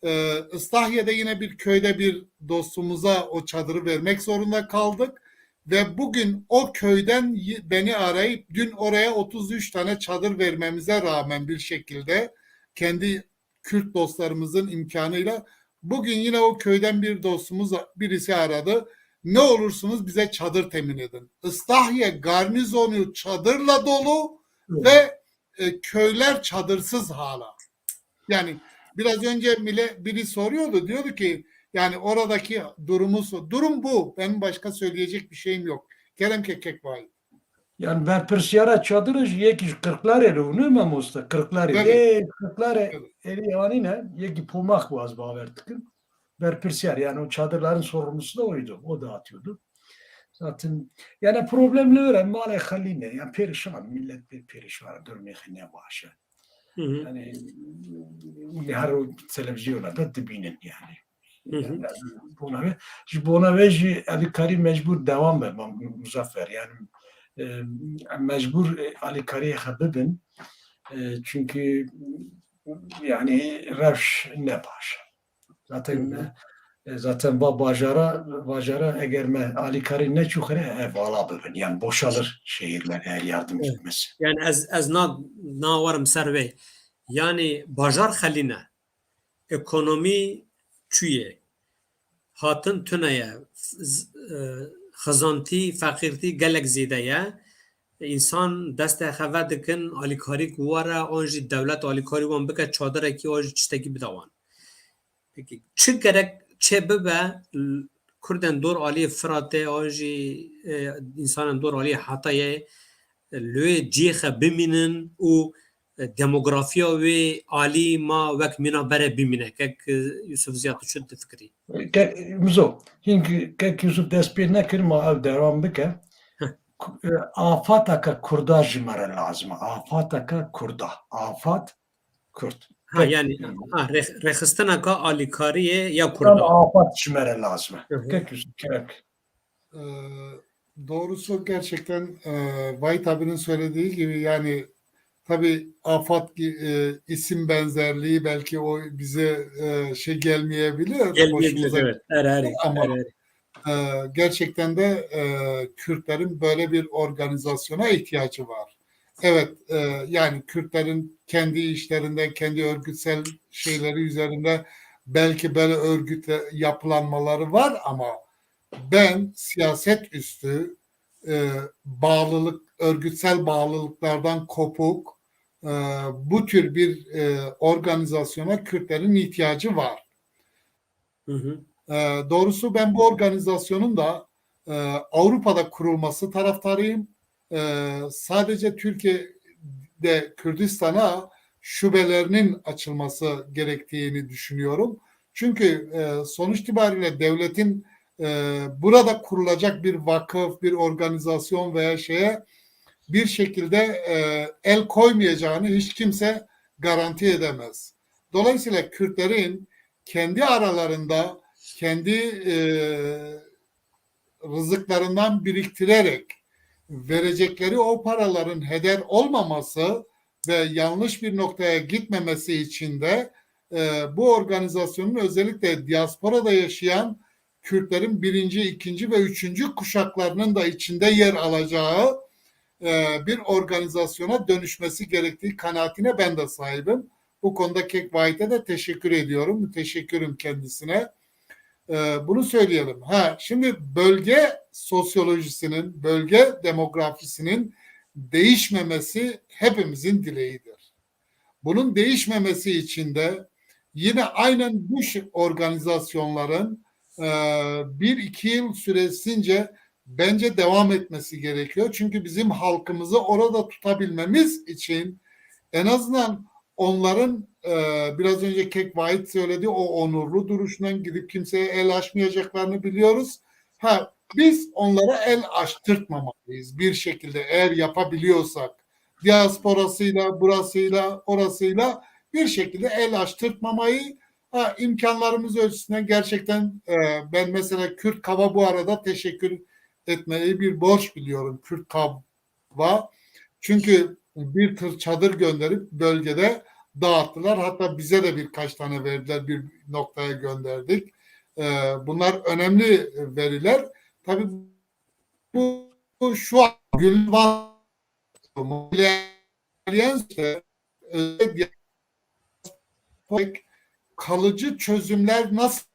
Ee, Islahiye'de yine bir köyde bir dostumuza o çadırı vermek zorunda kaldık. Ve bugün o köyden y-, beni arayıp dün oraya otuz üç tane çadır vermemize rağmen bir şekilde kendi Kürt dostlarımızın imkanıyla bugün yine o köyden bir dostumuz, birisi aradı. "Ne olursunuz bize çadır temin edin." Islahiye garnizonu çadırla dolu Evet. ve, e, köyler çadırsız hala. Yani biraz önce bile biri soruyordu, diyordu ki, yani oradaki durumu so-, durum bu. Benim başka söyleyecek bir şeyim yok. Kerem kekek vay. Yani berpirsiyara çadira jî yekî ji Qirklarê re bû, ne mamoste? Qirklarê. Evet. Ê, Qirklarê Evet. Êrî anîne, yekî Pomak bû, ez bawer dikim. Berpirsiyar, yani o çadırların sorumlusu da oydu. O dağıtıyordu. Zaten, yani problem li vir e, malê xelî ne. Yani perişan, millet pê perişan e, durumê xwe ne baş e. Hı hı. Yani, her o televizyona da dibînin yani. Hı hı. Yani, bona ve, ji bona ve jî alîkarî mecbûr devam be, ma-, Muzaffer. Yani, e, mecbûr, e, alîkariyê xwe bibin. E, çünkü yani rewş ne baş. Zaten e, zaten va bajara, bajara eger me alîkarî neçûxire ev vala bibin. Yani boşalır şehirler eğer yardım Evet. gitmesi. Yani ez ez na nawarim ser vê. Yani bajar xelîne. Ekonomî çûye. Hatin tune ye. Z- e, Xizantî, feqîrtî gelek zêde ye. Însan deste xeve dikin, alîkarî ku were, an jî dewlet alîkarî wan bike, çadirekî an jî tiştekî bide wan. Peki, çi gerek çê bibe, l- Kurdên dor aliyê Firatê, an jî e, însanên dor aliyê Hetayê, e, li wê cihê xwe bimînin û e, demografiya wê alî ma wek mîna berê bimîne. Kek e, Yusuf Ziya, tu çi difikirî? Ke, Mizo, hîn kek Yusuf dest pê nekir, ma ev devam bike. Heh. Ku- e, Afateke Kurda ji me re lazim e. Afateke Kurda. Afat Kurd. Ha, Kek- yani ha, rêx- rêxistineka alîkariyê ya Kurda. Afat ji me re lazim e. Hı hı. Kek Yusuf, kek. Ee, Doğrusu gerçekten e, Vahit abinin söylediği gibi yani tabii afat ki- e, isim benzerliği belki o bize e, şey gelmeyebilir, Gelmeyebilir, hoşumuza evet. Her her ama her her. e, gerçekten de e, Kürtlerin böyle bir organizasyona ihtiyacı var. Evet, e, yani Kürtlerin kendi işlerinde, kendi örgütsel şeyleri üzerinde belki böyle örgütle yapılanmaları var ama ben siyaset üstü e, bağlılık, örgütsel bağlılıklardan kopuk e, bu tür bir e, organizasyona Kürtlerin ihtiyacı var. Hı hı. E, doğrusu ben bu organizasyonun da e, Avrupa'da kurulması taraftarıyım. E, sadece Türkiye'de Kürdistan'a şubelerinin açılması gerektiğini düşünüyorum. Çünkü e, sonuç itibariyle devletin e, burada kurulacak bir vakıf, bir organizasyon veya şeye bir şekilde e, el koymayacağını hiç kimse garanti edemez. Dolayısıyla Kürtlerin kendi aralarında kendi e, rızıklarından biriktirerek verecekleri o paraların heder olmaması ve yanlış bir noktaya gitmemesi için de e, bu organizasyonun özellikle diasporada yaşayan Kürtlerin birinci, ikinci ve üçüncü kuşaklarının da içinde yer alacağı e, bir organizasyona dönüşmesi gerektiği kanaatine ben de sahibim. Bu konuda Kek Vahit'e de teşekkür ediyorum. Müteşekkirim kendisine. E, bunu söyleyelim. Ha, şimdi bölge sosyolojisinin, bölge demografisinin değişmemesi hepimizin dileğidir. Bunun değişmemesi için de yine aynen bu organizasyonların e, bir iki yıl süresince bence devam etmesi gerekiyor. Çünkü bizim halkımızı orada tutabilmemiz için en azından onların e, biraz önce Kek Vahit söyledi, o onurlu duruşundan gidip kimseye el açmayacaklarını biliyoruz. Ha, biz onlara el açtırtmamalıyız bir şekilde eğer yapabiliyorsak. Diasporasıyla, burasıyla, orasıyla bir şekilde el açtırtmamayı, ha, imkanlarımız ölçüsünden gerçekten e, ben mesela Kürt Kava bu arada teşekkür etmeyi bir borç biliyorum Kürt Kava. Çünkü bir tır çadır gönderip bölgede dağıttılar. Hatta bize de birkaç tane verdiler, bir noktaya gönderdik. E, bunlar önemli veriler. Tabii bu, bu şu an gün var. İlerleyen süreçte özellikle kalıcı çözümler nasıl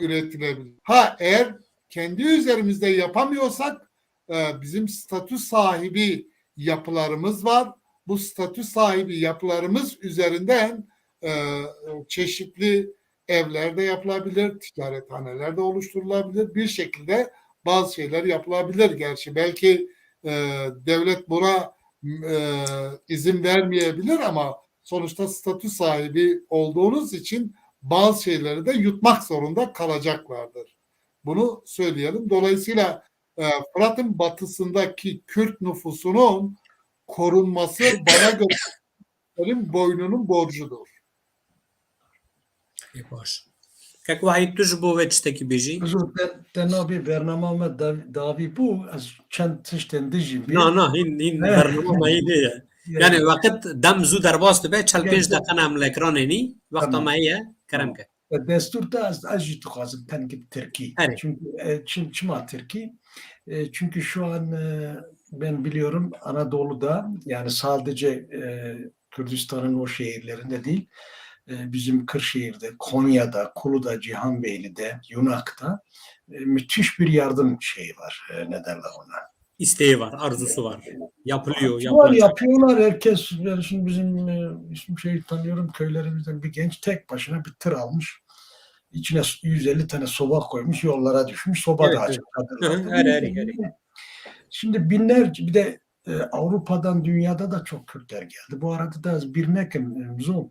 üretilebilir? Ha, eğer kendi üzerimizde yapamıyorsak e, bizim statü sahibi yapılarımız var. Bu statü sahibi yapılarımız üzerinden e, çeşitli evler de yapılabilir, ticarethaneler de oluşturulabilir. Bir şekilde bazı şeyler yapılabilir. Gerçi belki e, devlet buna e, izin vermeyebilir ama sonuçta statü sahibi olduğunuz için bazı şeyleri de yutmak zorunda kalacaklardır. Bunu söyleyelim. Dolayısıyla e, Fırat'ın batısındaki Kürt nüfusunun korunması bana göre Kürtlerin boynunun borcudur. Ê baş. Kek Wahîd, tu ji bo vê tiştekî bêjî? Bizo te, te nabê bernama me dav-, dawî bû, ez çend tiştên dijî bê. Na, na, hîn, hîn Evet. bernama me hîn heye. Yani weqt dem zû derbas dibe, çel pênc deqe ne em li ekranê nî, wexta me heye, kerem ke. Destûr te ez, ez jî dixwazim tengî bi tirkî. Çünkü, e, çim, çima tirkî? E, çünkü şu an, e, ben biliyorum Anadolu'da, yani sadece, e, Kürdistan'ın o şehirlerinde değil, e, bizim Kırşehir'de, Konya'da, Kulu'da, Cihanbeyli'de, Yunak'ta, e, müthiş bir yardım şeyi var, e, ne derler ona. İsteği var, arzusu var. Yapılıyor, yapılacak. Yapıyorlar, herkes, yani şimdi bizim, e, isim şey tanıyorum, köylerimizden bir genç tek başına bir tır almış. İçine yüz elli tane soba koymuş, yollara düşmüş, soba da açık. Her, her, her. Şimdi binlerce, bir de e, Avrupa'dan, dünyada da çok Kürtler geldi. Bu arada da bir nekim, e, Mzo,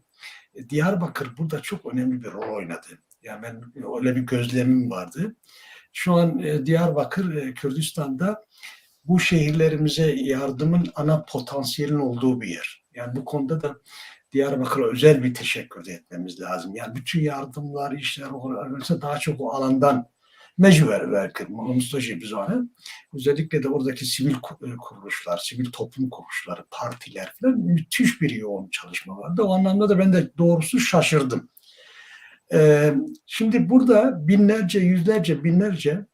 e, Diyarbakır burada çok önemli bir rol oynadı. Yani ben öyle bir gözlemim vardı. Şu an, e, Diyarbakır, e, Kürdistan'da bu şehirlerimize yardımın ana potansiyelin olduğu bir yer. Yani bu konuda da Diyarbakır'a özel bir teşekkür de etmemiz lazım. Yani bütün yardımlar, işler, o, mesela daha çok o alandan mecbur belki Mustafa bizane. Özellikle de oradaki sivil ku- e, kuruluşlar, sivil toplum kuruluşları, partiler falan müthiş bir yoğun çalışma vardı. O anlamda da ben de doğrusu şaşırdım. Ee, şimdi burada binlerce, yüzlerce, binlerce,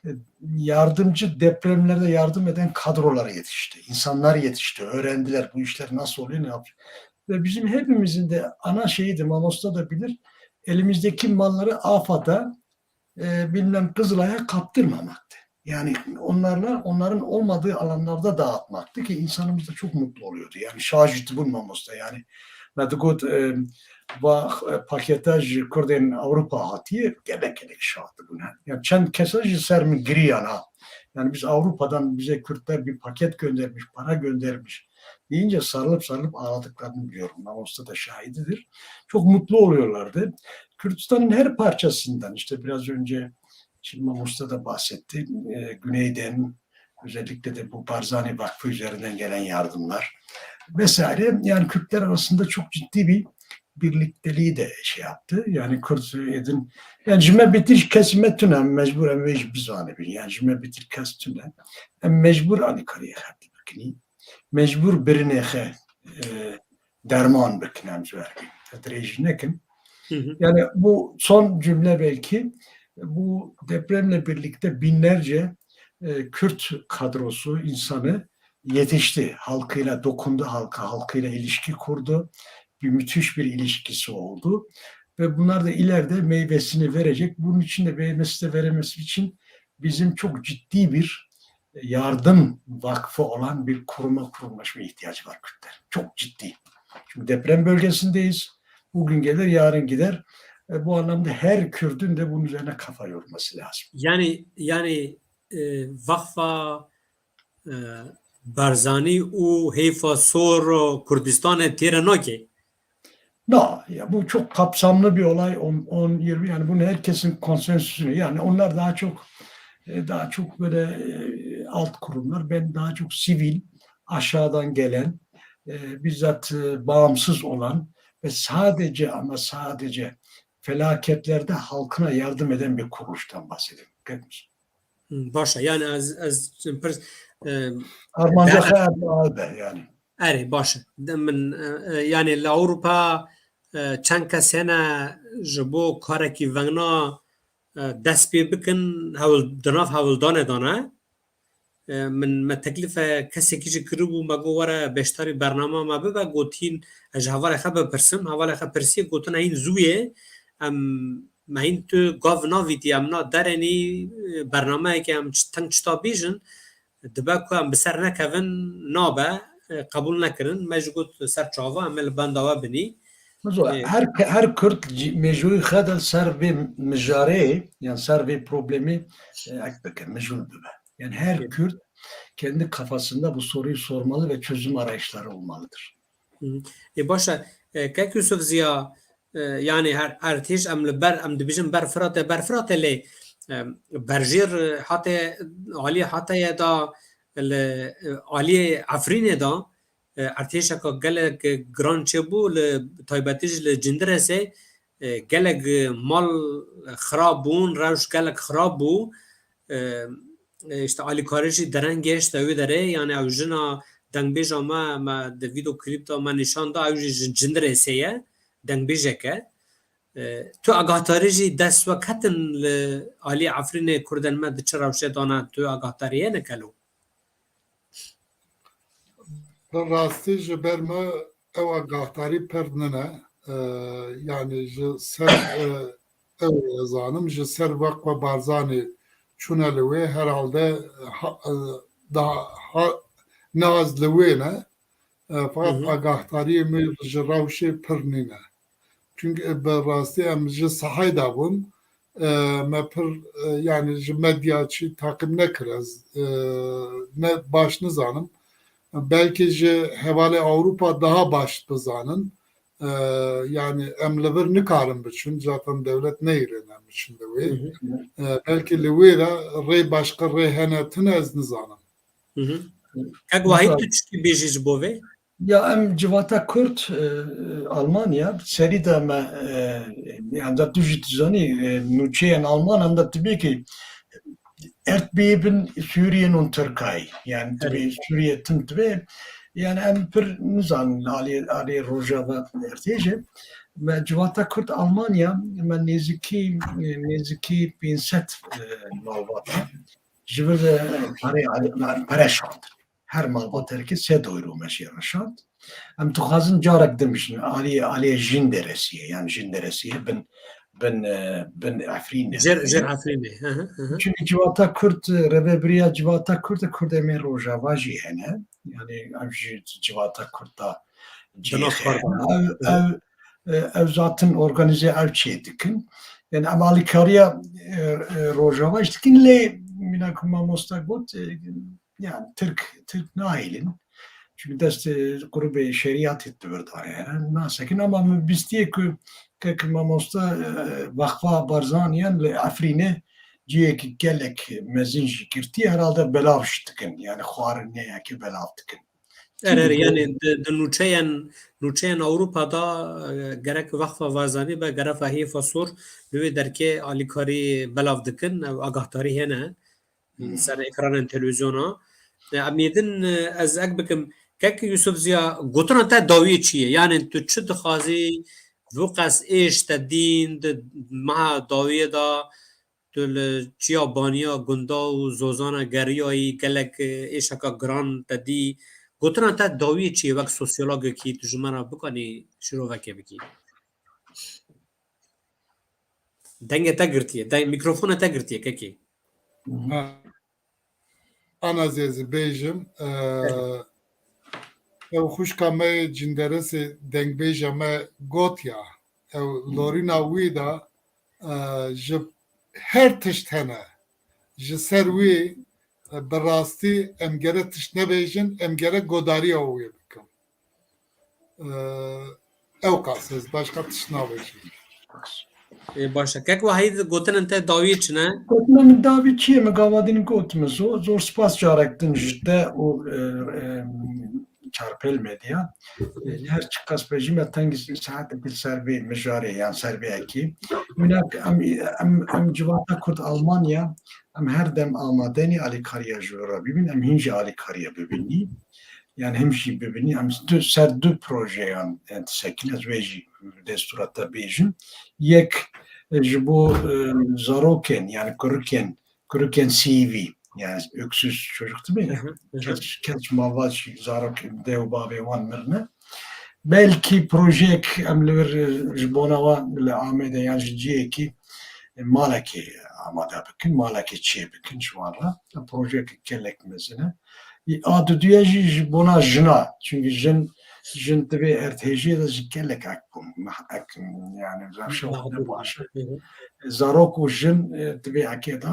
e, yardımcı, depremlerde yardım eden kadrolar yetişti. İnsanlar yetişti, öğrendiler bu işler nasıl oluyor, ne yapıyor. Ve bizim hepimizin de ana şeyi de, Mamosta da bilir, elimizdeki malları AFAD'a, e, bilmem Kızılay'a kaptırmamaktı. Yani onlarla, onların olmadığı alanlarda dağıtmaktı ki insanımız da çok mutlu oluyordu. Yani şaşırttı bu Mamosta yani. Me digot, e, va, e, paketaj Kurdên Avrupa hatiye, gelek gelek şaşırttı buna. Yani çend kesa ji ser min giriyan ha. Yani biz Avrupa'dan bize Kürtler bir paket göndermiş, para göndermiş deyince sarılıp sarılıp ağladıklarını biliyorum. Mamosta da şahididir. Çok mutlu oluyorlardı. Kürdistan'ın her parçasından, işte biraz önce şimdi Mamosta da bahsetti, e, güneyden, özellikle de bu Barzani Vakfı üzerinden gelen yardımlar vesaire, yani Kürtler arasında çok ciddi bir birlikteliği de şey yaptı. Yani Kürt edin, yani ji me bêtir kes me tune, mecbur em vê jî bizanibin. Yani ji me bêtir kes tune. Em mecbur alîkariyê xelkê bikinî. Mecbur birinê xe, e, derman bikin, em ji wer bî. Dirêj nekin. Yani bu son cümle belki, bu depremle birlikte binlerce, e, Kürt kadrosu, insanı yetişti. Halkıyla dokundu, halka, halkıyla ilişki kurdu. Bir müthiş bir ilişkisi oldu. Ve bunlar da ileride meyvesini verecek. Bunun için de meyvesi de veremesi için bizim çok ciddi bir yardım vakfı olan bir kuruma, kurumlaşma ihtiyacı var Kürtler. Çok ciddi. Çünkü deprem bölgesindeyiz. Bugün gelir, yarın gider. E, bu anlamda her Kürdün de bunun üzerine kafa yorması lazım. Yani, yani, e, vakfa, e, Barzanî û hêfa sor Kurdistanê têre nake. Na, ya bu çok kapsamlı bir olay. On, on, yirmi, yani bunu herkesin konsensüsünü, yani onlar daha çok, e, daha çok böyle, e, alt kurumlar. Ben daha çok sivil, aşağıdan gelen, e, bizzat, e, bağımsız olan ve sadece ama sadece felaketlerde halkına yardım eden bir kuruluştan bahsediyorum. Hı, baş e, yani ez, ez pirs, e, Armanca xwe be yani. Erê, baş e. De min, e, e, yani li Ewropa, e, çend kes hene ji bo karekî vengna, e, dest pê bikin, hewl, di nav hewldanê de ne. E, min, me teklîfe kesekî jî kiribû, me got were beşdarî bernama me bibe, gotîn ez ji hevalê xwe bipirsim, hevalê xwe pirsiye, gotine hîn zû ye, em, me hîn tu gav navîtî, em na derênî, e, bernameyeke em çi-, teng çita bîjin, dibe ku em bi ser nekevin nabe, e, qebûl nekirin, me jî got ser çava, em ê li benda we binî. Her, her Kurd mêjoyê xwe de ser vê mijarê, yani ser vê problemê, e, ek bike, mecbur bibe. Yani her Kürt kendi kafasında bu soruyu sormalı ve çözüm arayışları olmalıdır. Ê baş e, e, kek Yusuf Ziya, e, yani her ertêş em li ber, em dibêjin ber Firatê, ber Firatê lê, e, berjêr, e, hate, aliyê Hatayê da, li, e, aliyê Efrînê da, e, ertêşeka gelek, e, giran çêbû, li taybetî jî li Cindiresê, e, gelek, e, mal, e, xirab bûn, rewş gelek xirab bû. E, e, işte alîkarî jî dereng gehişte wê derê, yani ew jina dengbêja me, me di vîdeo klîp de me nîşan da, ew jî ji Cindirêsê ye, dengbêjek e. E, tu agahdarî jî dest we ketin li alî Efrînê kurdên me di çi rewşê de ne, tu agahdarî hene kelo? Bi rastî ji ber me ew agahdarî pir nine. E, yanî ji ser, e, ew ê zanim, ji ser Weqfa Barzanî çûne li wê herhalde ha, e, daha ha, ne az li wê ne. E, fakat Hı hı. agahdariyê me ji rewşê pir nîne. Çünkü, e, bi rastî em ji sahayê de bûn. E, me pir, e, yani ji medya çi takip nekir ez, e, ne baş nizanim. Belkî ji hevalê Ewropa daha baş bizanin. E, yani em li vir nikarin biçin. Zaten dewlet neyirên em biçin li wê. Hı hı. E, belkî li wê de rê başka rê hene tune ez nizanim. Hı hı. Kek Wahîd, tu çi bêjî ji bo vê? Ya em civata Kurd, e, Almanya, serî de me, e, yani da tu jî dizanî, e, nûçeyên Alman em de dibê ki erd bê bin Sûriyên ûn Tirkayê. Yani dibê Evet. Sûriye tim dibê. Yani em pir nizanin alê, alê Rojava erdê jî. Me civata Kurd Almanya, me nêzikî, e, nêzikî pênc sed, e, malbat ji vir de pere, pere şand. Her malbatekî sed euro me jê re şand. Em dixwazin carek din bijin, alî, alî Jinderesiye, yani Jinderesiye bin, bin, e, bin Efrînê. Jêr, jêr Efrînê. Hı hı, hı hı. Çünkü civata Kurd, e, rêvebiriya civata Kurd, Kurd ê me Rojava jî hene. Yani ev jî civata Kurd da cihê xwe. Ev, ev, e, ev zaten organize ev çê dikin. Yani em alîkariya, e, e, Rojava jî dikin lê mîna ku mamosta got, e, yani Tirk, Tirk nahêlin. Çünkü dest, e, grûbê şeriyatê di vir de hene. Nasekin ama min bistiyê ku kek mamosta, e, Wexfa Barzaniyan li Efrînê cihekî gelek mezin jî girtî herhalde belav jî dikin. Yani xwarinê yekê belav dikin. Er, er, yani di, di nûçeyên, nûçeyên Ewropa de, e, gerek Wexfa Barzanî be, gerek Hêfa Sor li wê derkê alîkarî belav dikin, ew agahdarî hene. Hmm. Ser ekranên televîzyona. E, em ê din, e, ez ek bikim. Kek Yusuf Ziya, gotina te dawiyê çi ye? Yani tu çi dixwazî, vû qas êş te dîn di meha dawiyê de, tu li çiya baniya gunda û zozana geriyayî, gelek, e, êşeka giran te dî. Gotina te dawiyê çi ye wek sosyologekî, tu ji me re bikanî şîrovekê bikî? Dengê te girtiye. Deng, mîkrofonê te girtiye kekê. Ha. Ana zêzî bêjim, e, ew xwişka me yê Cinderesê dengbêja me got ya, ew lorîna wî de, e, ji her tişt hene. Ji ser wî, e, bi rastî em gere tişt nebêjin, em gere godariya wê bikin. Ew qas ez başka tişt nabêjim. Ê, baş e. Kek Wahîd, gotinên te dawî çi ne? Gotina min dawî çi ye? Min gava din got, min zor, zor spas carek din ji te û, e, e, Çarpêl Medya. E, her çiqas bêjî me tengî saetekî ser vê mijarê yan ser vê yekî. Minak em, em, em civata Kurd Almanya, em her dem amade ne alîkariya ji we re bibin, em hîn jî alîkariya bibînî. Yani him jî bibînî, em du, ser du projeyan, e, disekin, ez wê jî destûra te bêjim. Yek, e, ji bo, e, zarokên, yani kurikên, kurikên C V, yani öksüz çocuk değil mi? Hı hı, hı hı. Keç, keç malbat jî, zarok dê û bavê wan mirine. Belkî projeyek em li vir, e, ji bona wan li Amedê yan ji cihekî, e, malekê amade bikin, malekê çê bikin ji wan re. Em projeyeke gelek mezin e. A duduya jî ji bona jina. Çünkü jin, jin divê erdhêjiyê de jî gelek ek bûn. Meh-, ek, yani rewşa wan ne baş e. Hı hı. Zarok û jin, e, divê ekê de,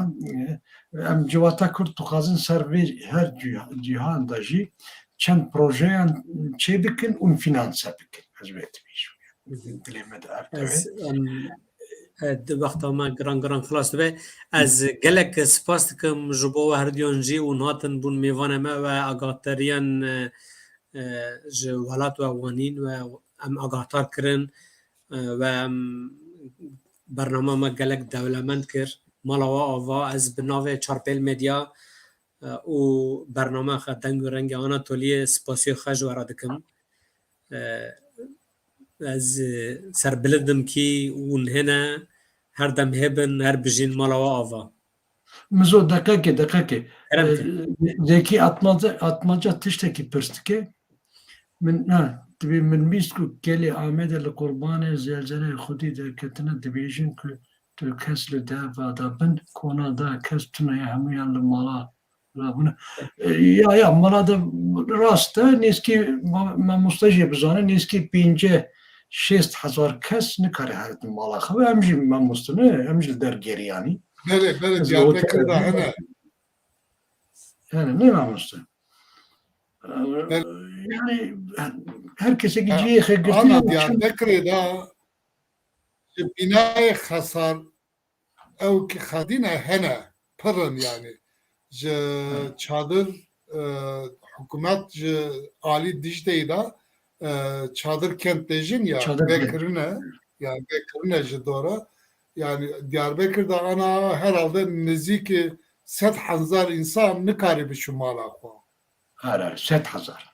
e, em civata Kurd dixwazin ser vê her cî-, cîhan de jî çend projeyan çê bikin û finanse bikin. Ez wê dibêjim. Hı hı. Dilê me de ev tevê. Ez, em, e, di wexta me giran giran xilas dibe. Ez gelek spas dikim ji bo we herdiyan jî û hatin bûn mêvanê me we agahdariyan, e, e, ji welat we wanîn we em agahdar kirin, e, we em bernama me gelek dewlemend kir. Mala we ava, ez bi navê Çarpêl Medya e, û bername xwe deng û rengê Anatoliyê spasiya xwe ji we re dikim. E, ez, e, serbilind im kî hûn hene, her dem hêbin, her bijîn, mala we ava. Mizo, deqekê, deqekê. Kerem E, ke. Zekî Atmaca, Atmaca tiştekî pirs dike. Min, ha, dibê min bîst ku gelê Amedê li qurbanê zelzeleyê Xwedî derketine, dibêjin ku tu kes li deva de bin, kona da kes tune ye, hemûyan li mala rabûne. E, ya, ya, mala de rast e, nêzkî ma-, mamoste jê bizane, nêzkî pêncî şêst hezar kes nikare herin mala xwe, em jî mamoste ne, em jî li der geriyanî. Belê, belê, Ez Diyarbekir de otel- hene. Yani ne mamoste? Belê. Yani her kesekî Ha, cihê xwe girtiye ana û çend Diyarbekirê de ji bînayê xesar ew ki xedîne hene, pir in yani. Ji Hı. çadir, e, hikûmet ji alî Dicleyê de, e, çadir kent têjin ya, Çadir vê kent. kirine, yani vê kirine ji dora. Yani Diyarbekir de ana herhalde nizîkî sed hezar insan nikarî biçû mala xwe. Her, her, sed hezar.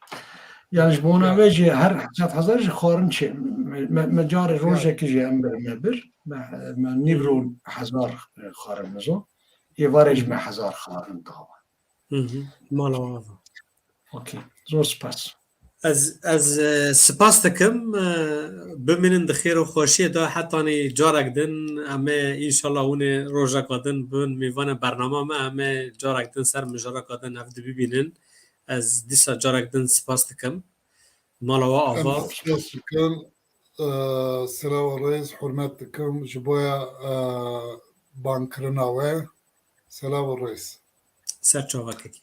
Yani ji bona Evet. vê jî her sed hezar jî xwarin çê. Me, me, me carê Evet. rojekî jî em bir, me bir. Me, me nîvro hezar, e, xwarin mizo. Êvarê jî me hezar xwarin dawa. Hı hı. Mala we ava. Okey. Zor spas. Ez, ez, e, spas dikim, e, bimînin di xêr û xweşiyê de, hetanî carek din, em ê înşallah hûn ê rojeka din bin mêvanê bernama me, em ê carek din ser mijareka din hev di bibînin. Ez dîsa carek din spas dikim. Mala we Em ava. spas dikin, e, silav û rêz, hurmet dikim ji boya, e, bankirina we. Silav û rêz. Ser çavekekî.